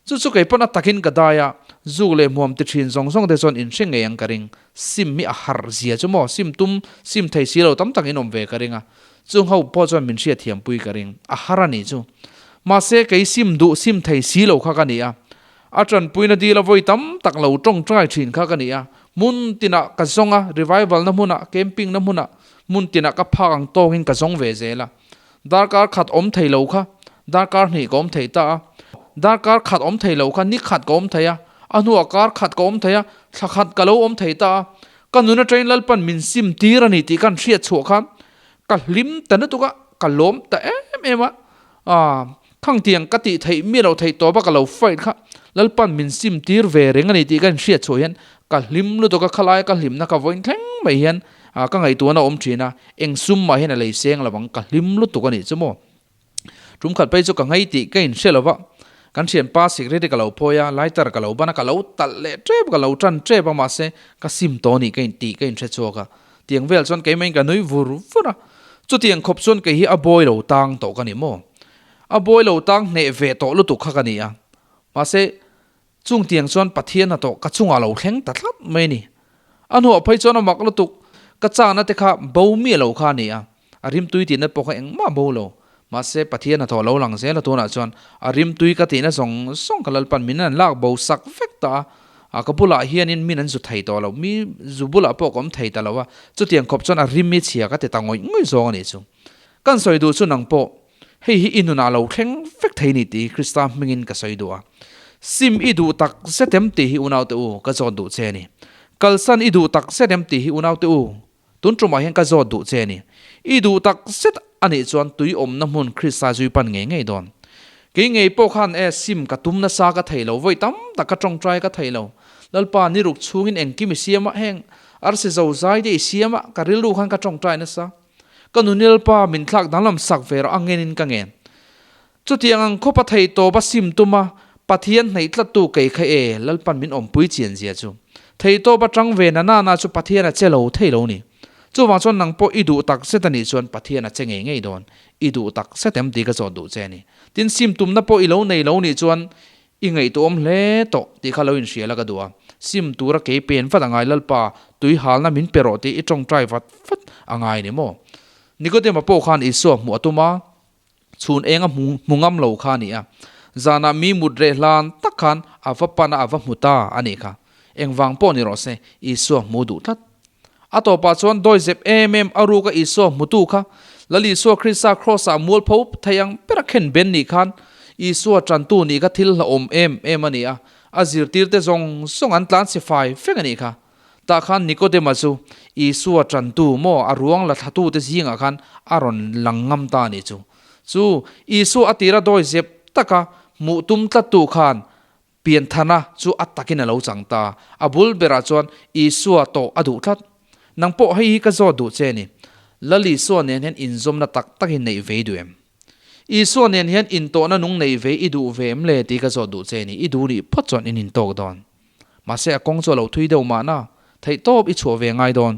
A: Chu chu kei pawn a takin ka dai a, Zuk leh hmuam ti thin zawng zawng te chuan in hre ngei ang ka ring. Sim hi a harh zia chu maw? Sim tum, sim thei si lo tam tak in awm ve ka ring a. Chung ho pawh chuan min hriatthiam pui ka ring. A har a nih chu. Mahse kei sim duh sim thei si lo kha ka ni a. A tanpuina dil a vawi tam tak lo tawngtai thin kha ka ni a. Hmun tinah ka zawng a, revival na hmunah, camping na hmunah, hmun tinah ka phak ang tawngin ka zawng ve zel a. Darkar khat awm thei lo kha darkar hnih ka awm thei ta a, darkar khat awm thei lo kha ni khat ka awm thei a, a hnuah kar khat ka awm thei a, thla khat ka lo awm thei ta a. Ka nun atangin Lalpan min sim tir a ni tih kan hriat chhuah khan ka hlim ta lutuk a, ka lawm ta em em a. Aaa, khangtiang ka tih theih mi lo theih tawp a ka lo fight kha Lalpan min sim tir ve reng a ni tih ka inhriat chhuah hian ka hlim lutuk a, khalai ka hlimna ka vawiin thleng mai hian ka ngaihtuahna a awm thin a, eng sum mah hian a lei seng lo ang, ka hlim lutuk a nih chu maw. Tum khat phei chu ka ngaih tih ka inhre lo va, kan thianpa sikret hi ka lo phawi a, lighter ka lo ban a, ka lo talh leh tep, ka lo tan tep a, mahse ka sim tawh a nih ka intih ka inhre chhuak a, tiang vel chuan keimah in ka nui vur vur a, chutiang khawp chuan kei hi a bawi lo tang tawh ka ni maw, a bawi lo tang hneh ve tawh lutuk kha ka ni a, mahse Chung tiang chuan Pathian hnathawh ka chungah lo thleng ta thlap mai a ni. A hnuah phei chuan a mak lutuk, ka chakna te kha bo miah lo kha a ni a, a rimtui tihna pawh kha engmah bo lo. Mahse Pathian hnathawh lo lang zel a tunah chuan a rimtui ka tihna zawng zawng ka Lalpan min an lak bo sak vek ta a, a ka bulah hianin min an zu thei tawh lo, mi zu bulah pawh ka awm thei ta lo a, chutiang khawp chuan a rim hi chhia ka ti ta ngawih ngawih zawng a nih chu. Kan sawi duh chu nang pawh Hei hi i nunah lo thleng vek thei ni tih Krista hmingin ka sawi duh a. Sim i duh tak zet em tih hi unaute u ka zawt duh che a ni. Kalsan i duh tak zet em tih hi unaute u tun tumah hian ka zawt duh che a ni. I duh tak zet a nih chuan tui awmna hmun Krista zui pan ngei ngei dawn. Kei ngei pawh khan e sim ka tum nasa ka thei lo, vawi tam tak ka tawngtai ka thei lo. Lalpa ni ruk chhungin engkim i siam a, heng arsi zozai te i siam a, ka rilru khan ka tawngtai nasa. Ka nunilpa min thlak danglam sak ve rawh a ngenin ka ngen. Chutiang ang khawpa thei tawp a sim tum a, Pathian hnaih tlattu kei kha e, Lalpan min awmpui chian zia chu. Thei tawp a tang ve na nana chu Pathian a che lo thei lo ni. Chuvang chuan nang pawh i duh tak zet a nih chuan Pathian a che ngei ngei dawn. I duh tak zet em tih ka zawt duh che a ni. Tin, sim tumna pawh i lo nei lo nih chuan I ngaihtuahawm hle tawh tih kha lo inhria la ka duh a, sim tura kei pen vat a ngai Lalpa, tui halna min pe rawh tih i tawngtai vat vat a ngai ni maw? Nikodema pawh khan Isua hmuh a tum a, chhun enga hmu hmu ngam lo kha a ni a, zanah mi mut reh hlan tak khan a va pan a a va hmu ta a nih kha. Engvang pawh ni rawh se, Isua hmu duh tlat. A tawpah chuan dawizep em em a ruka Isua hmutu kha Lal Isua Krista Kraws-ah mualpho thei ang bera khen ben nih khan Isua tantu nih kha thil hlauhawm em em a ni a, a zirtirte zawng zawng an tlan chhe fai vek a nih kha. Tah khan Nikodema chu Isua tantu maw a ruang la thlatute zingah khan a rawn lang ngam ta a nih chu. Chu Isua a tira dawizep taka hmuh tum tlattu khan Pianthana chu a takin a lo chang ta. A bul berah chuan Isua tawh a duh tlat. Nang pawh hei hi ka zawt duh che ni. Lal Isua nen hian inzawmna tak tak i neih ve i duh em? Isua nen hian intawhna nung neih ve i duh ve em le tih ka zawt duh che ni. I duh nih phawt chuan in intawk dawn. Mahse a kawng chu a lo thui deuh mahna. Theihtawp i chhuah ve ngai dawn.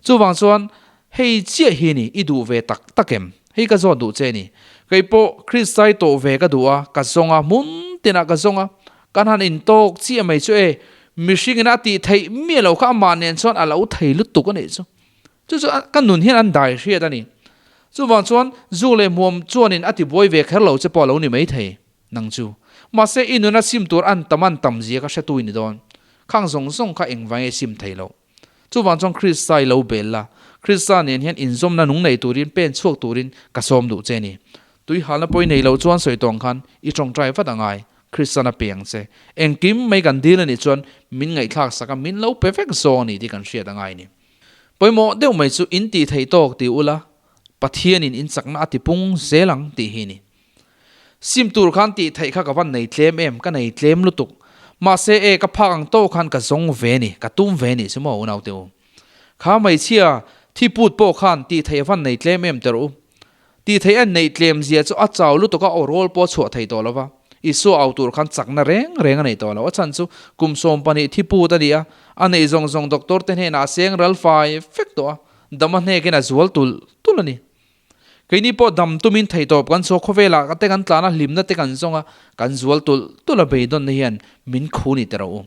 A: Chuvang chuan hei chiah hi ni i duh ve tak tak em? Hei ka zawt duh che ni. Kei pawh Kristai tawh ve ka duh a, ka zawng a, hmun tinah ka zawng a. Kan han intawk chiah mai chu e, mihring ina a tih theih miah lo kha amah nen chuan a lo thei lutuk a nih chu. Chu chu ka nun hian an dai hriat a ni. Chuvang chuan zu leh hmuam chuanin a tibuai ve kher lo che pawh a lo ni maithei. Nang chu. Mahse i nuna sim tur an tam an tam zia ka hretu i ni dawn. Khang zawng zawng kha engvang nge sim thei loh. Chuvang chuan Krista i lo bel la, Krista nen hian inzawmna nung nei turin pen chhuak turin ka sawm duh che ni. Tui halna pawh i nei loh chuan sawi tawng khan i tawngtai vat a ngai, Kristan a pe ang che. Engkim mai kan dil a nih chuan min ngaihthlak sak a, min lo pe vek zawng a ni tih kan hriat a ngai ni. Pawimawh deuh mai chu in tih theih tawk ti ula, Pathianin in chakna a tipung zel ang tih hi ni. Sim tur khan tih theih kha ka van nei tlem em, ka nei tlem lutuk. Mahse e, ka phak ang tawh khan ka zawng ve ni, ka tum ve ni chu maw unaute u. Kha hmeichhia thi put pawh khan tih theih a van nei tlem em tawrh u. Tih theih a neih tlem zia chu a chau lutuk a, aw rawl pawh a chhuah thei tawh lo va. Isua au tur khan chakna reng reng a nei tawh lo. A chhan chu kum 12 thi put a ni a, a neih zawng zawng doctor te hnenah a seng ral fai fek tawh a, dam a hnekin a zual tulh tulh a ni. Keini pawh dam tumin theihtawp kan chhuak khawvelah ka te kan tlan a, hlimna te kan zawng a, kan zual tulh tulh a beidawnna hian min khu ni teh rawh u.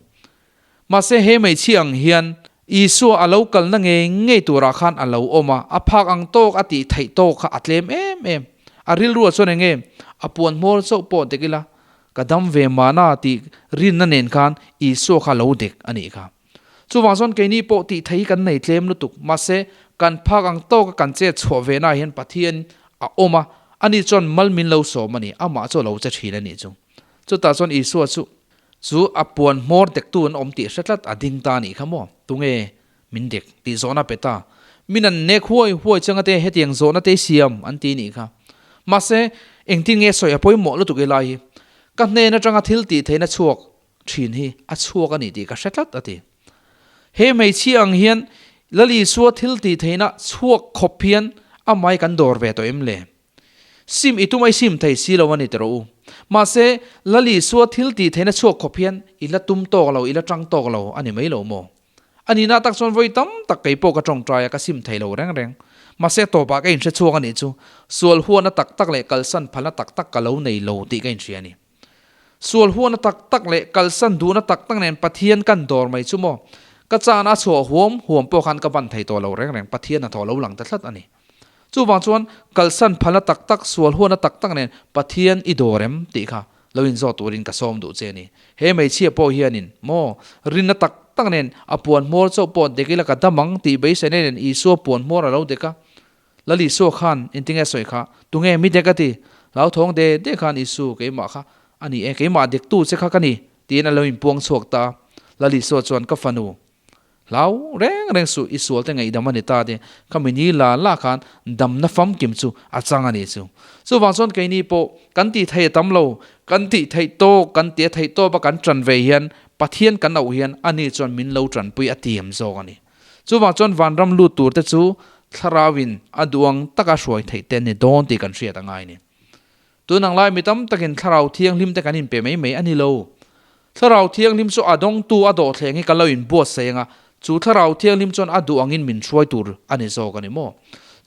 A: Mahse he hmeichhia ang hian Isua a lo kalna ngei ngei turah khan a lo awm a, a phak ang tawk a tih theih tawk kha a tlem em em. A rilruah chuan eng nge a puan hmawr chauh pawh dek ila, ka dam ve mahna tih rinna nen khan Isua kha a lo dek a nih kha. Chuvang chuan keini pawh tih theih hi kan nei tlem lutuk, mahse kan phak ang tawka kan chet chhuah ve naah hian Pathian a awm a, ani chuan mal min lo sawm a ni, amah chu a lo che thin a nih chu. Chutah chuan Isua chu chu a puan hmawr dektu an awm tih hre tlat a ding ta a nih kha maw? Tunge min dek tih zawhna pe ta. Min an nek huai huai changa te hetiang zawhna te siam an ti nih kha. Mahse engtin nge sawi a pawimawh lutuk i lai hi? Ka hnen atanga thil tih theihna chhuak thin hi a chhuak a ni tih ka hre tlat a ti. He hmeichhia ang hian Lal Isua thil tih theihna chhuak khawp hian amai kan dawr ve tawh em le? Sim i tum a i sim thei si lo a ni tiraw u. Mahse, Lal Isua thil tih theihna chhuak khawp hian i la tum tawk lo, i la tang tawk lo a ni mai lo maw? A nihna tak chuan vawi tam tak kei pawh ka tawngtai a, ka sim thei lo reng reng. Mahse, tawpah ka inhre chhuak a nih chu sual huatna tak tak leh kalsan phalna tak tak ka lo nei lo tih ka inhria a ni. Sual huatna tak tak leh kalsan duhna tak tak nen Pathian kan dawr mai chu maw? Ka chana a chhuah huam huam pawh khan ka ban thei tawh lo reng reng, Pathian hnathawh lo lang ta tlat a ni. Chuvang chuan kalsan phalna tak tak, sual huatna tak tak nen Pathian i dawr em tih kha lo inzawt turin ka sawm duh che a ni. He hmeichhia pawh hianin maw rinna tak tak nen a puan hmawr chauh pawh dek ila ka dam ang tih beiseina nen Isua puan hmawr a lo dek a, Lal Isua khan engtinge a sawi kha? Tunge mi dek a ti? Hlauthawng de de khan Isu keimah kha a ni e, keimah dektu che kha ka ni, tiin a lo inpuang chhuak ta a. Lal Isua chuan ka fanu, hlau reng reng suh, i sualte ngaihdam a ni ta ti kha mi ni la la khan damna famkim chu a chang a ni chu. Chuvang chuan keini pawh kan tih theih a tam lo, kan tih theih tawk, kan tih a theih tawp a kan ṭan ve hian Pathian kan auh hian ani chuan min lo ṭanpui a tiam zawk a ni. Chuvang chuan vanram lut tur te chu thlarauin a duang taka hruai theih te ni dawn tih kan hriat a ngai ni. Tun ang lai mi tam takin thlarau thianghlim te kan inpe mai mai a ni lo. Thlarau thianghlim chu a dawngtu a dawhthleng hi kan lo inbuatsaih anga chu thlarau thianghlim chuan a duh angin min hruai tur a ni zawk a ni maw?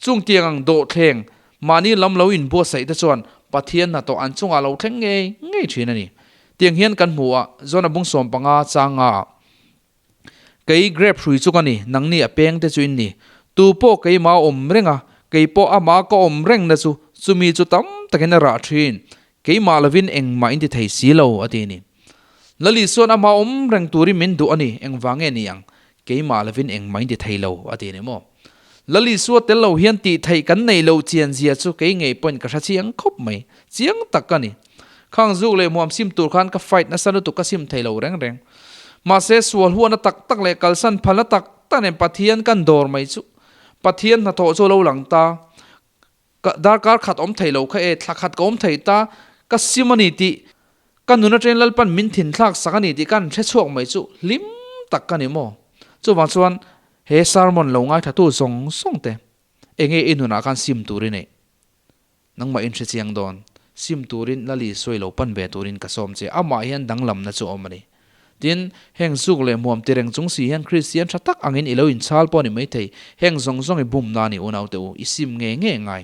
A: Chung tiang ang dawhthleng mahni lam lo inbuatsaih te chuan Pathian hnathawh an chungah lo thleng ngei ngei thin a ni. Tiang hian kan hmu a, Jona bung 15 changa ah. Kei grape hrui chu ka ni, nangni a peng te chu in ni. Tu pawh keimah a awm reng a, kei pawh amah ka awm reng na chu, chumi chu tam takin a rah thin. Keimah lovin engmah in ti thei si lo, a ti ni. Lal Isua'n amah awm reng turin min duh a ni, engvang nge ni ang? Keimah lovin engmah in ti thei lo, a ti ni maw? Lal Isua tel lo hian tih theih kan nei lo chian zia chu kei ngei pawhin ka hre chiang khawp mai, chiang tak ka ni. Khang zuk leh hmuam sim tur khan ka fight nasa lutuk ka sim thei lo reng reng. Mahse sual huatna tak tak leh kalsan phalna tak tak nen Pathian kan dawr mai chu Pathian hnathawh chu a lo lang ta. Ka darkar khat awm thei lo kha e, thla khat ka awm thei ta, ka sim a ni tih ka nun atangin Lalpan min thin thlak sak a ni tih kan hre chhuak mai chu hlim tak ka ni maw. Chuvang chuan he sermon lo ngaithla tu zawng zawng te enge i nunah khan sim tur i neih? Nangmah in hre chiang dawn. Sim turin Lali sawi lo pan ve turin ka sawm che. Amah hian danglamna chu a awm a ni. Tin, heng zuk leh hmuam ti reng chung si hian Kristian tha tak angin i lo inchhal pawh a ni maithei. Heng zawng zawng i bumna a ni unaute u, i sim nge nge ngai.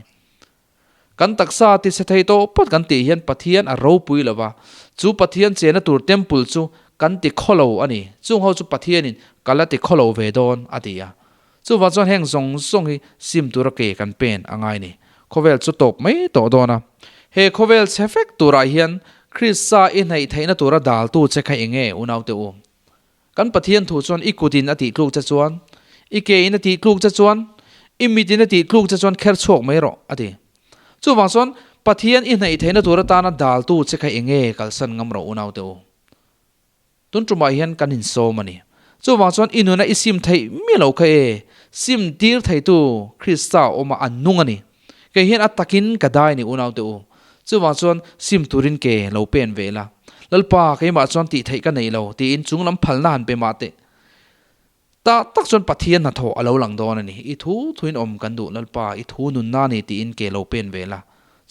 A: Kan taksa ti chhe thei tawh phawt kan tih hian Pathian a ropui lo va, chu Pathian chena tur temple chu kan ti khaw lo a ni. Chung ho chu Pathianin ka la ti khaw lo ve dawn a ti a. Chuvang chuan heng zawng zawng hi sim tura ke kan pen a ngai ni. Khawvel chu tawp mai tawh dawn a. He khawvel chhe fek turah hian Krista i hnaih theihna tura daltu che kha eng nge unaute u? Kan Pathian thu chuan i kutin a tih tluk che chuan, i ke in a tih tluk che chuan, i mitin a tih tluk che chuan kher chhuak mai rawh a ti. Chuvang chuan Pathian i hnaih theihna tur atana daltu che kha eng nge kalsan ngam rawh unaute u? Tun tumah hian kan insawm a ni. Chuvang chuan i nuna i sim theih miah lo kha e, sim tir theitu Krista awma an nung a ni. Kei hian a takin ka dai a ni unaute u. Chuvang chuan sim turin ke lo pen ve la. Lalpa keimah chuan tih theih ka nei lo tiin chung lam phalna han pe mah teh. Tah tak chuan Pathian hnathawh a lo lang dawn a ni. I thu thuin awm kan duh Lalpa, i thu nunna a ni tiin ke lo pen ve la.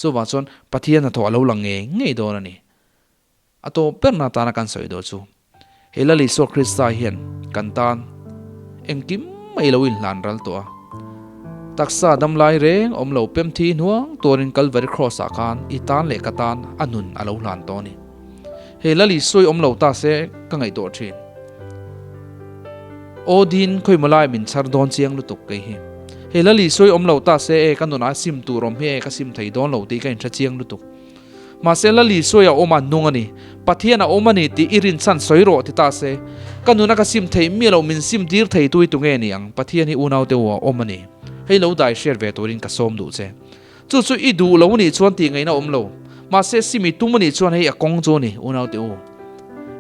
A: Chuvang chuan Pathian hnathawh a lo lang ngei ngei dawn a ni. A tawp berna atana kan sawi dawn chu, he Lal Isua Krista hian kan tan engkim mai lo inhlan ral tawh a. Taksa dam lai reng awm lo pem thi hnuang tuarin Kalvari Cross ah khan i tan leh ka tan a nun a lo hlan tawh a ni. He Lal Isua hi awm lo ta se ka ngaihtuah thin. Aw din khawimaw lai min chhar dawn chiang lutuk kei hi. Hei Lali sawi awm lo ta se e ka nunah sim tur awm hi e ka sim thei dawn lo tih ka inhre chiang lutuk. Mahse Lali sawi a awm a nung a ni. Pathian a awm a ni tih i rinchhan sawi rawh ti ta se ka nuna ka sim thei miah lo min sim tir thei tu hi tunge ni ang Pathian hi unaute u a awm a ni. Hei lo dai hriat ve turin ka sawm duh che. Chu chu i duh lo nih chuan tih ngaihna awm lo. Mahse simi tum a nih chuan hei a kawng chu a ni, unaute u.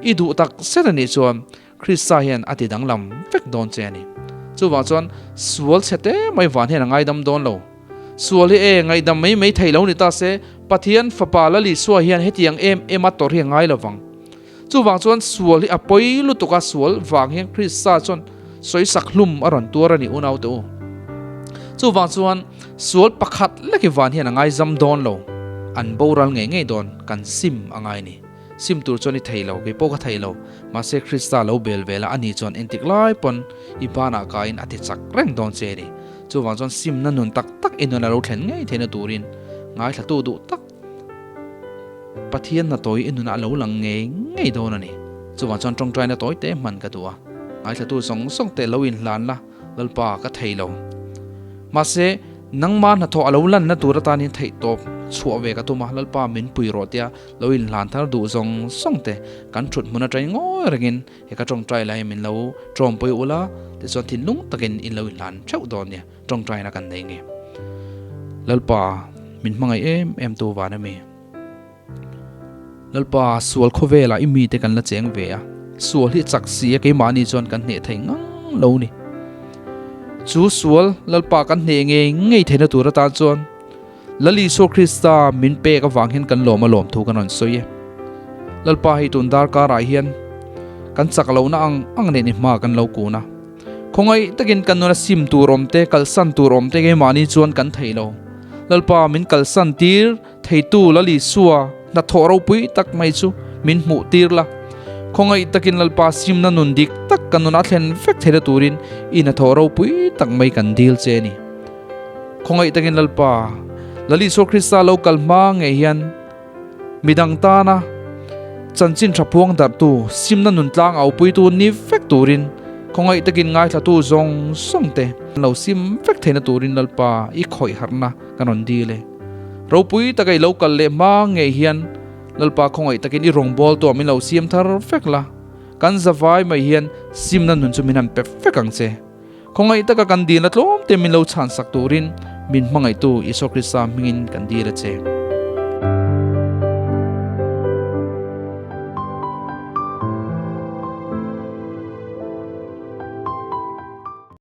A: I duh tak zet a nih chuan Krista hian a ti danglam vek dawn che a ni. Chuvang chuan sual chhe te mai van hian a ngaidam dawn lo. Sual hi e, ngaihdam mai mai thei lo ni ta se, Pathian Fapa Lal Isua hian hetiang em em a tawrh hi a ngai lovang. Chuvang chuan sual hi a pawi lutuk a, sual vang hian Krista chuan sawisak hlum a rawn tuar a ni unaute u. Chuvang chuan sual pakhat lek hi van hian a ngaizam dawn lo, an boral ngei ngei dawn, kan sim a ngai ni. Sim tur chuan i thei lo, kei pawh ka thei lo, mahse Krista lo bel vel a, ani chuan entik lai pawn i banah kaiin a ti chak reng dawn che a ni. Chuvang chuan simna nun tak tak i nun a lo thlen ngei theihna turin ngaithlatu duh tak Pathian hna tawi i nunah a lo lang ngei ngei dawn a ni. Chuvang chuan tawngtaina tawi te hman ka duh a, ngaithlatu zawng zawng te lo inhlan la, Lalpa ka thei lo. Mahse, nangma hnathawh a lo lanna tur atanin theihtawp chhuah ve ka tum a, Lalpa min pui rawh tia lo inhlan thar duh zawng zawng te kan thut hmun atangin ngawi rengin he ka tawngtai lai min lo tawmpui ula, tichuan thinlung takin in lo inhlan theuh dawn nia. Tawngtaina kan nei nge. Lalpa min hmangaih em em tu van ami. Lalpa sual khawvelah i mite kan la cheng ve a. Sual hi chak si a keimahni chuan kan hneh thei ngang lo ni. Chu sual Lalpa kan hneh ngei ngei theihna tur atan chuan Lal Isua Krista min pek avang hian kan lawm a lawm thu kan rawn sawi e. Lalpa hei tun darkarah hian kan chak lohna ang ang nen i hma kan lo kun a. Khawngaih takin kan nuna sim tur awm te, kalsan tur awm te keimahni chuan kan thei lo. Lalpa min kalsan tir theitu Lal Isua hnathawh ropui tak mai chu min hmuh tir la. Khawngaih takin Lalpa simna nun dik tak kan nuna thlen vek theihna turin i hnathawh ropui tak mai kan dil che a ni. Khawngaih takin Lalpa, Lal Isua Krista lo kal hma ngei hian midang tana chanchin tha phuang darhtu, simna nun tlang aupuitu ni vek turin khawngaih takin ngaithlatu zawng zawng te lo sim vek theihna turin Lalpa i khawih harhna kan rawn dil e. Ropui taka i lo kal leh hma ngei hian Lalpa khawngaih takin i rawngbawltu ah min lo siam thar vek la, kan zavai mai hian simna nun chu min han pe vek ang che. Khawngaih taka kan dilna tlawm te min lo chhansak turin min hmangaihtu Isua Krista hmingin kan dil a che.